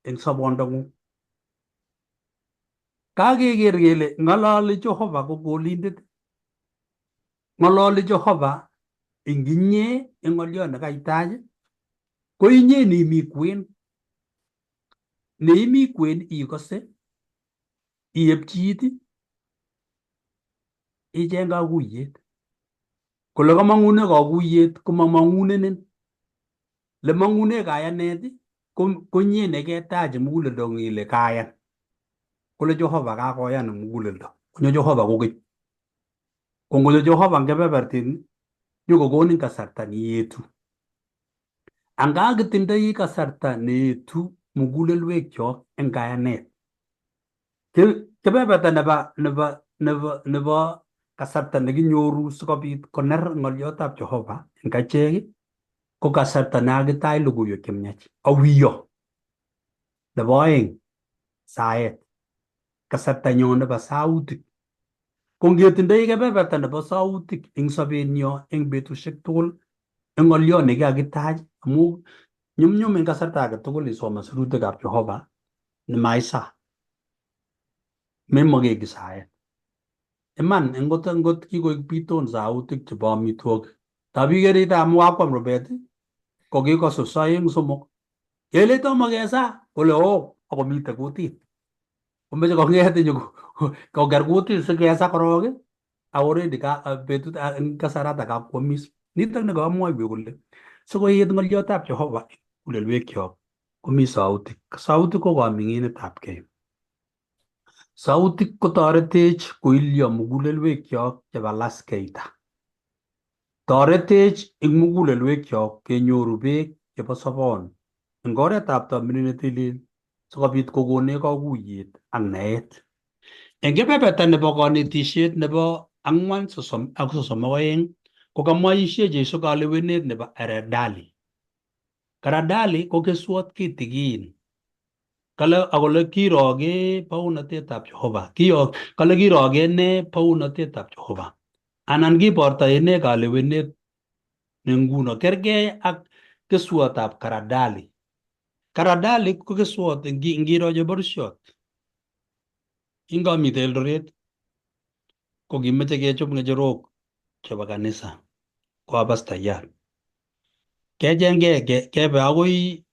eng sobondong'ung. Kakeker kele ng'ololi Jehova ko kolindet, ng'ololi Jehova eng inye eng ng'oliot nekaitach ko inye neimi kwen. Neimi kwen ikose, iepchit, icheng kakuyet. Kole kamang'une kakuyet komamang'unenin. Le mang'une kayanet ko inye neketach muguleldong'ung ile kayan. Kole Jehova kakoyan eng muguleldo. Konyo Jehova kokeny. Ko ngonyo Jehova eng kebebertin nyokokonin kasarta niyetu. Anga kitindoi kasarta neetu mugulelwekyok eng kayanet. Kebeberta nebo kasarta nekinyoru sikobit koner ng'olyotab Jehova eng achek ko kasarta nekakitach logoiwek chemiach awiyo. Nebo oeng, saet. Kasartanyo nebo sautik. Ko ngetindoi kebeberta nebo sautik eng sobenyo eng betusiek tugul eng ng'oliot nekikakitach amu nyumnyum eng kasarta age tugul isoman sirutikab Jehova nemaisa. Memoke kiy saet. Iman ngot kikoik biton sautik chebo amitwogik. Tab ikere amu kakwam rubet ko kikosus oeng somok. Kele tomo kesa kole oo akomite kutit. Komeche kong'et koker kutit sikesa korok ak already betut eng kasarata kakwamis. Nitok ne kamwoiwek kole sikoet ng'olyotab Jehova mugulelwekyok komi sautik. Sautik ko kaming'inetabkei. Sautik kotoretech koilyo mugulelwekyok chebo laskeita. Toretech eng mugulelwekyok kenyoru beek chebo sobon eng oretab tamirmiriet netilil sikobit kokonech kakuyet ak naet. Eng kebeberta nebo konetisiet nebo ang'wan sosom ak sosom ak oeng ko kamwoisie Jesu kalewenet nebo Haradali. Haradali ko keswot kitikin. Kale akole kiroge bounotetab Jehova. Kale kiroge ne bounotetab Jehova. Anan kiborto ine kalewenet ne nguno kergei ak keswotab Haradali. Haradali ko keswot ngiro cheborisiot. Ingamite Eldoret ko kimeche kechob ng'echerok chebo kanisa ko a pastayat. Kecheng'e kebe akoi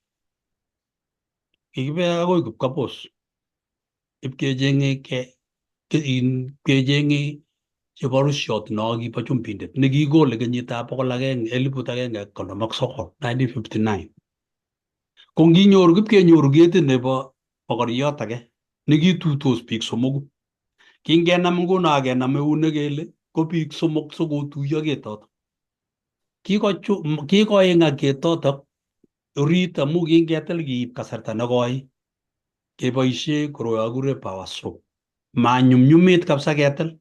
kikibe akoi Kipkabos ipkecheng'e kecheng'e cheborisiot no kibo chumbindet nekikole kenyitab 1959 1959. Ko nginyoru kipkenyoru ketit nebo bokoriot age nekituitos biik somoku. Kingenam nguno akenam eunek kele ko biik somok sikotuiyo ketotok. Kikoing'ak ketotok orit amu kingetil kiib kasarta nekoi keboisie koroi akure power saw. Manyumnyumit kabisa ketil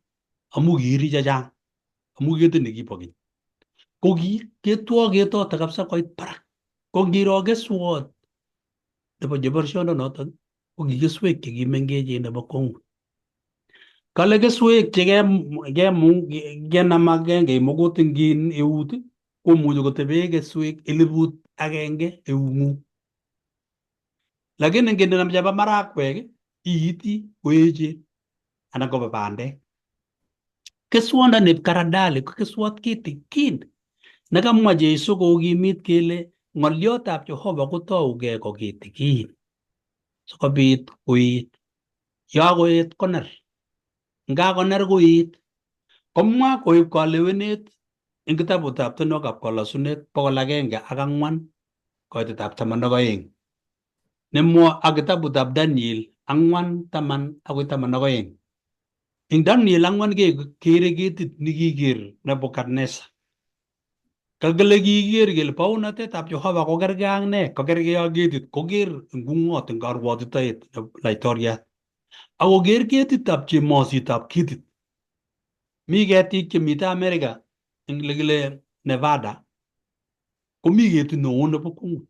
amu kiiri chechang amu ketit nekibo keny. Ko ketwo ketotok kabisa koit barak. Ko ngiro keswot nebo cheborsiondonotok ko ki keswek chekimengechen nebo kwong'ut. Kale keswek che kenam agenge mokot eng eut komuchi kotebe keswek 1000 agenge eung'ung. Lakini nginam chebo marakwek iiti koechen anan kobo bandek. Keswondoni karadali ko keswot kitikin nekamwa Jesu kokimit kele ng'olyotab Jehova kotougei ko kitikin sikobit koet. Yakoet koner. Ngakoner koet. Komwa koib kalewenet eng kitabutab tienwokikab kolosunet 104 koitetab 12 nemwoe ak kitabutab Daniel 4:10 akoi 12. Eng Daniel 4 kekere ketit nekiker Nebuchadnezzar. Kakile kiker kele baunatetab Jehova kokergei ak ne? Kokergei ak ketit koker eng ung'ot eng karwotitoet laitoriat. Ak koker ketitab chemositab ketit. Mi ketik chemite Amerika eng lekile Nevada komi ketit neo nebo kwongut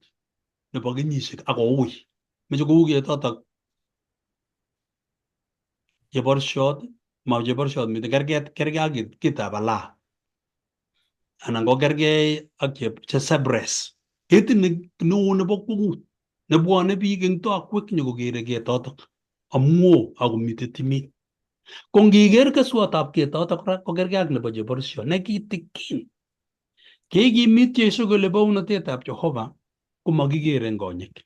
nebo kenyisiek ak koui. Meche kou ketotok cheborsiot, ma cheborsiot miten kergei ak ketab alaa anan ko kergei ak che cypress. Ketit neo nebo kwongut nebwone biik eng tokwek nyokokere ketotok amu oo akomite timin. Ko ngiker keswotab ketotok kora kokergei ak nebo cheborsiot ne kitikin. Kikimit Jesu kole bounotetab Jehova komakikere eng konyek.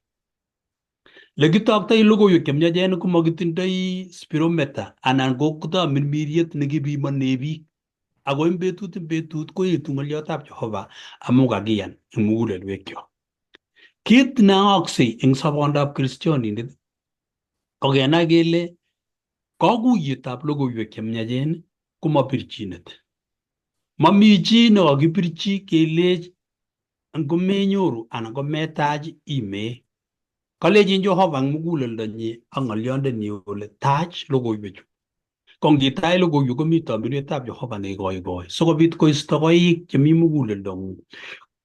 Lekitoktoi logoiwek chemiachen komakitindoi spirometer anan ko tamirmiriet nekipimone biik. Ako eng betut eng betut koetu ng'olyotab Jehova amu kakiyan eng mugulelwekyok. Kit neaaksei eng sobondab kristionindet ko kenai kele kakuyetab logoiwek chemiachen komapirchinet. Mami chi nekakipirchi kelech ngomenyoru anan kometach imee. Kalechin Jehova eng muguleldonyi ak ng'olyondenyi kole tach logoiwechu. Ko ngitach logoiwek komi tamirmirietap Jehova neikoikoi sikobit koisto koik chemi muguleldong'ung.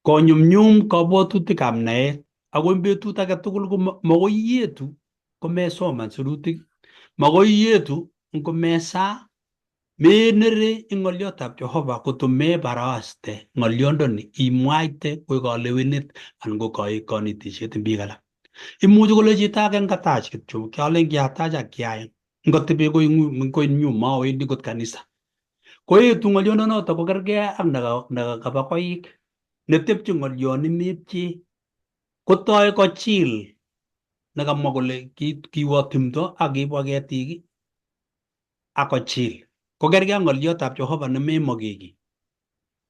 Konyumnyum kabwatutikab naet ako eng betut age tugul ko makoi ietu komesoman sirutik, makoi ietu ngomesaa, menere eng ng'olyotab Jehova koto mebaraste ng'olyondoni imwaite koek kalewenet anan ko kanetisiet eng biik alak. Imuchi kole chito age ngatach kityo, kialen kiatach ak kiayan. Ngotebe koinyu mawendi kot kanisa. Koetu ng'oliondonoto kokergei ak nekaba koik netepche ng'olion nemepchei. Kotoi kochil nekamwa kole kiwo timdo ak kibwa ketik ak kochil. Kokergei ak ng'oliotab Jehova nememokei kiy.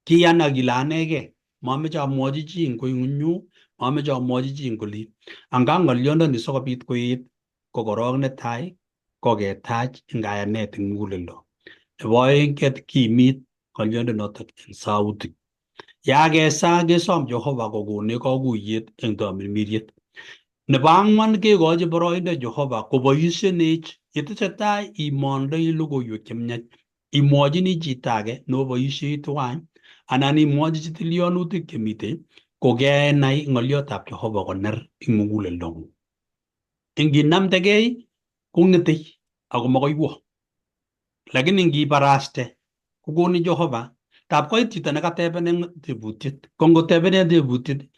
Kiyan ak ile anegei mameche amwochi chi eng koinyu, mameche amwochi chi eng olin. Anga ng'oliondoni sikobit koet ko korok netai ko ketach eng kayanet eng muguleldo. Nebo oeng kimit ng'oliondonotok eng sautik. Yakesa kesom Jehova kokonech kakuyet eng tamirmiriet. Nebo ang'wan kekochi boroindo Jehova koboishenech yetesetai imondoi logoiwek chemiach imwochini chito age neoboishei tuwan anan imwochi tilyonutik chemitei kokenai ng'oliotab Jehova koner eng muguleldong'ung. Inginamdegei kong'etei ako makoi wo. Lakini ngibaraste kokonin Jehova tab koit chito nekatebenen tebutiet ko ngotebenen tebutiet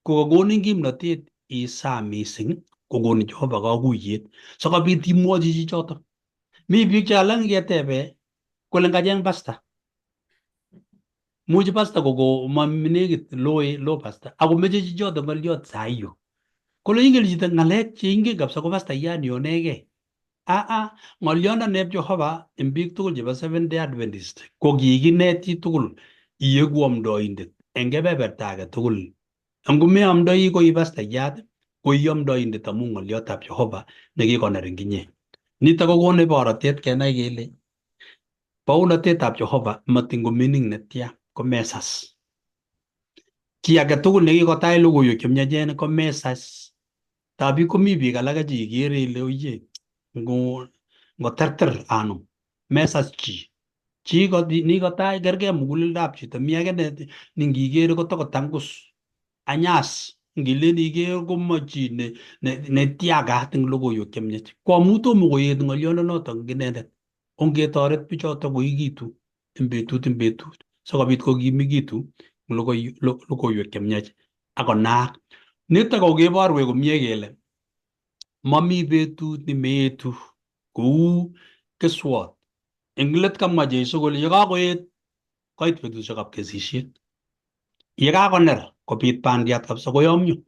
kokakonin kimnotet isaa mising kokonin Jehova kakuyet sikobit imwochi chichotok. Mi biik che alak ngetebe kole ngacheng pasta. Much pasta koko manekit loe lo pasta akomeche chichotok ng'oliot saa hiyo. Kole ingen chito ng'alek cheingen kabisa ko pastayat nionegei. Aa ng'olyondoneb Jehova eng biik tugul chebo Seventh Day Adventist ko kikinet chitugul ieku amdoindet eng kebeberta age tugul. Angomeamdoi ko i pastayat ko i amdoindet amu ng'olyotab Jehova nekikoner eng inye. Nitok kokonech borotet kenai kele bounotetab Jehova matin komining netya komesas. Chi age tugul nekikotach logoiwek chemiachen komesas. Tapi komi biik alake cheikere ile oye ngoterter anum mesas chi. Chi nikotach kergei muguleldab chito mi age ningikere kotokotangus anyas ngilen iker komo chi netiagat eng logoiwek chemiach. Ko amu tomo koet ng'oliondonotok eng inendet ongetoret bichotok koikitu eng betut eng betut sikobit kokimikitu Logoiwek chemiach akonaak. Nitok kokeborwech komie kele mami betut nemeetu kou keswot. Eng let kamwa Jesu kole yekakoet koit betusiekab kesisiet. Yekakoner kobit bandiat kabisa koyomyo.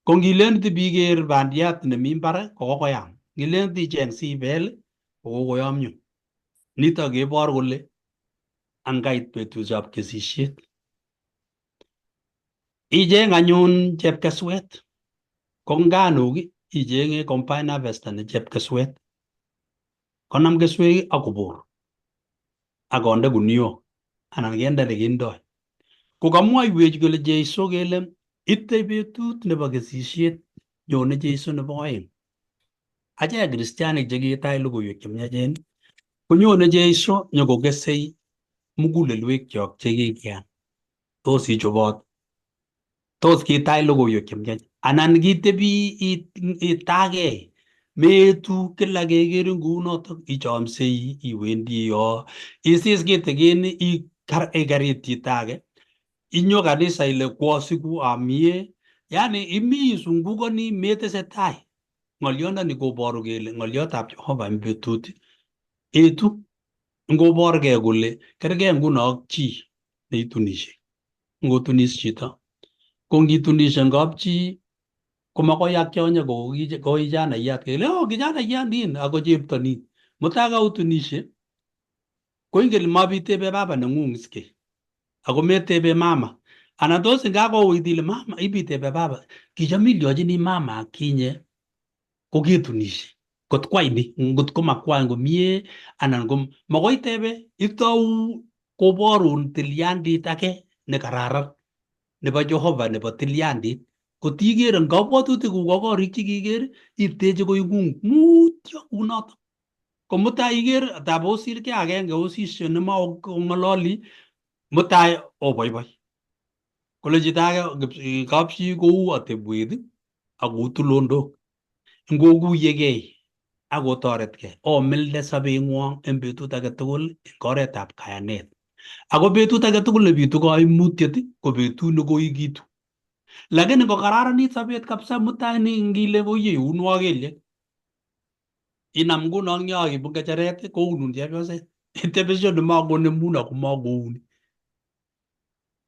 Ko ngilen tibiker bandiat nemi mbar kokokoyam. Ngilen ticheng sibel kokokoyomyo. Nitok kebor kole angait betusiekab kesisiet. Icheng anyun chepkeswet. Ko nganuk ichenge combine harvester ne chepkeswet. Konam keswek ak kobor akonde guniok anan kende lekindoi. Ko kamwoiwech kole Jesu kele ite betut nebo kesisiet nyone Jesu nebo oeng. Achek kristianik chekitai logoiwek chemiachen konyone Jesu nyokokesei mugulelwekyok chekikian. Tos ichobot? Tos kitach logoiwek chemiach anan kitebi itagei meetu kila kekerin kounotok ichomsei iwendi yo isis kitikin ikarit chito age inyo kanisa ile kwosiku amie yani imi isungukoni metesetai ng'olyondoni koboru kele ng'olyotab Jehova en betut etu ngoborgei kole kergei nguno ak chi neitunishe ngotunis chito ko ngitunis en kapchi komakoi ak chonye ko kijanayat kele oh kijanayat nin ako chepto nin mutai kautunishe koingen mabitebe baba neng'ung iske ako metebe mama anan tos ngakouit ile mama ibitebe baba kicham ilyochini mama akinye koketunishe kot kwai ni ngot ko makwany komie anan ko makoi tebe itou koborun tilyandit ake nekararan nebo Jehova nebo tilyandit kotiker en kabwatutikuk ak korik chekiker iteche koing'ung mutyo kunotok ko mutai iker tab osir kiy agenge osisye nemakong'ololi mutai oboiboi kole chito age kapchi kou atebwet ak kou tulondok ngokuyekei ak otoretkei omilde sobeng'wong en betut age tugul en oretab kayanet ako betut age tugul nebitu koimutyet ko betut nekoikitu lakini ngokararanit sobet kabisa mutai ni ngile koiye iunwo kelyek inam nguno yokibu ng'echeret kounun chepyoset itebesho nemakonemun ako makouni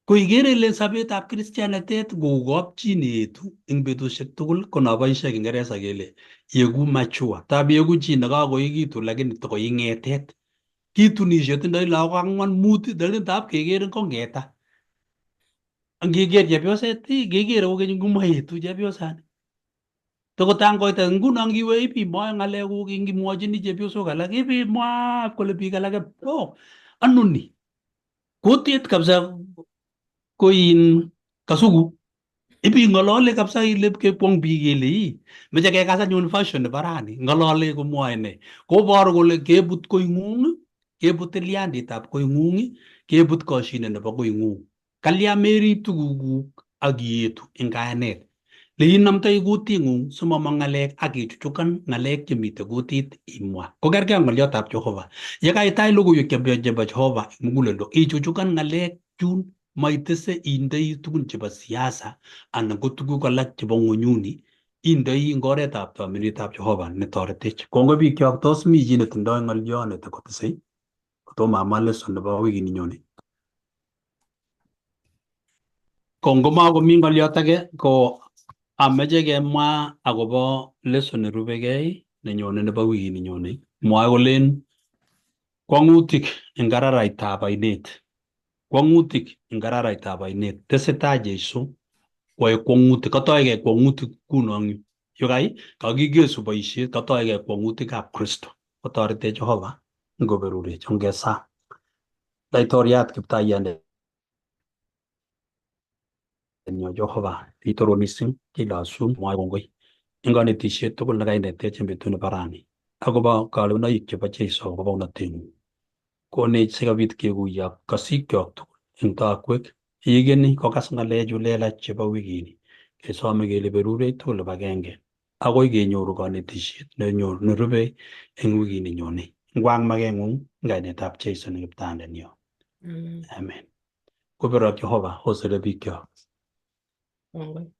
ko ikere ile sobetab kristianatet kou kapchi neetu eng betusiek tugul ko noboisie Kiingereza kele yeku mature tab yeku chi nekakoekitu lakini tokoing'etet kitunishe tindoi lagok ang'wan mut lakini tab kekerin ko ng'eta ngiker chepyoset kekere kokeny ngomoetu chepyosani tokotangoita nguno ngiwe ibimwoe ng'alekuk ingimwochini chepyosok alak ibimwaa kole biik alake oh anoni kutit kabisa ko in kasuku ibing'olole kabisa ile kekwong biik kele ii meche kekas anyun version nebo rani ng'olole komwoe ne koboru kole kebut koing'ung kebut tilyanditab koing'ung kebut koshinet nebo koing'ung kalya merib tugukuk ak ietu eng kayanet leinomtoi kuting'ung simomong ng'alek ak ichuchukan ng'alek chemite kutit imwa ko kergei ak ng'olyotab Jehova yekaitach logoiwek chebo Jehova eng muguleldo ichuchukan ng'alek chun maitese indoi tugun chebo siasa anan ko tuguk alak chebo ng'unyuni indoi eng oretab tominetab Jehova netoretech. Kongoi bikyok tos mi chi netindoi ng'olyo netakotesei kotomo amwa lesson nebo wikini nyone? Ko ngomakomi ng'olyot age ko ameche kemwa akobo lesson nerubekei nenyone nebo wikini nyone. Mwae kolen kwang'utik eng araraitab ainet. Kwang'utik eng araraitab ainet. Tesetai Jesu koyae kwang'utik. Katoigei kwang'utik nguno eng yu. Yukai kakikesu boisiet katoigei kwang'utikab Kristo. Kotoretech Jehova ngoberurech. Ongesaa. Laitoriat Kiptaiyandet nyo Jehova itorwa mising kilosun mwae kongoi eng konetisiet tugul nekainetech eng betut nebo rani akobo kalewenaik chebo Jesu akobo bounotengung. Konech sikobit kekuyo ak kasikyok tugul eng takwek yekikeni kokas ng'alechu lelach chebo wikini kesome kele berurech tugul kibagenge akoi kenyoru konetisiet nerubei eng wikini nyone. Ngwang makeng'ung eng kainetab Jesu ne Kiptayandenyo. Amen. Koberurap Jehova osere bikyok. Kongoi.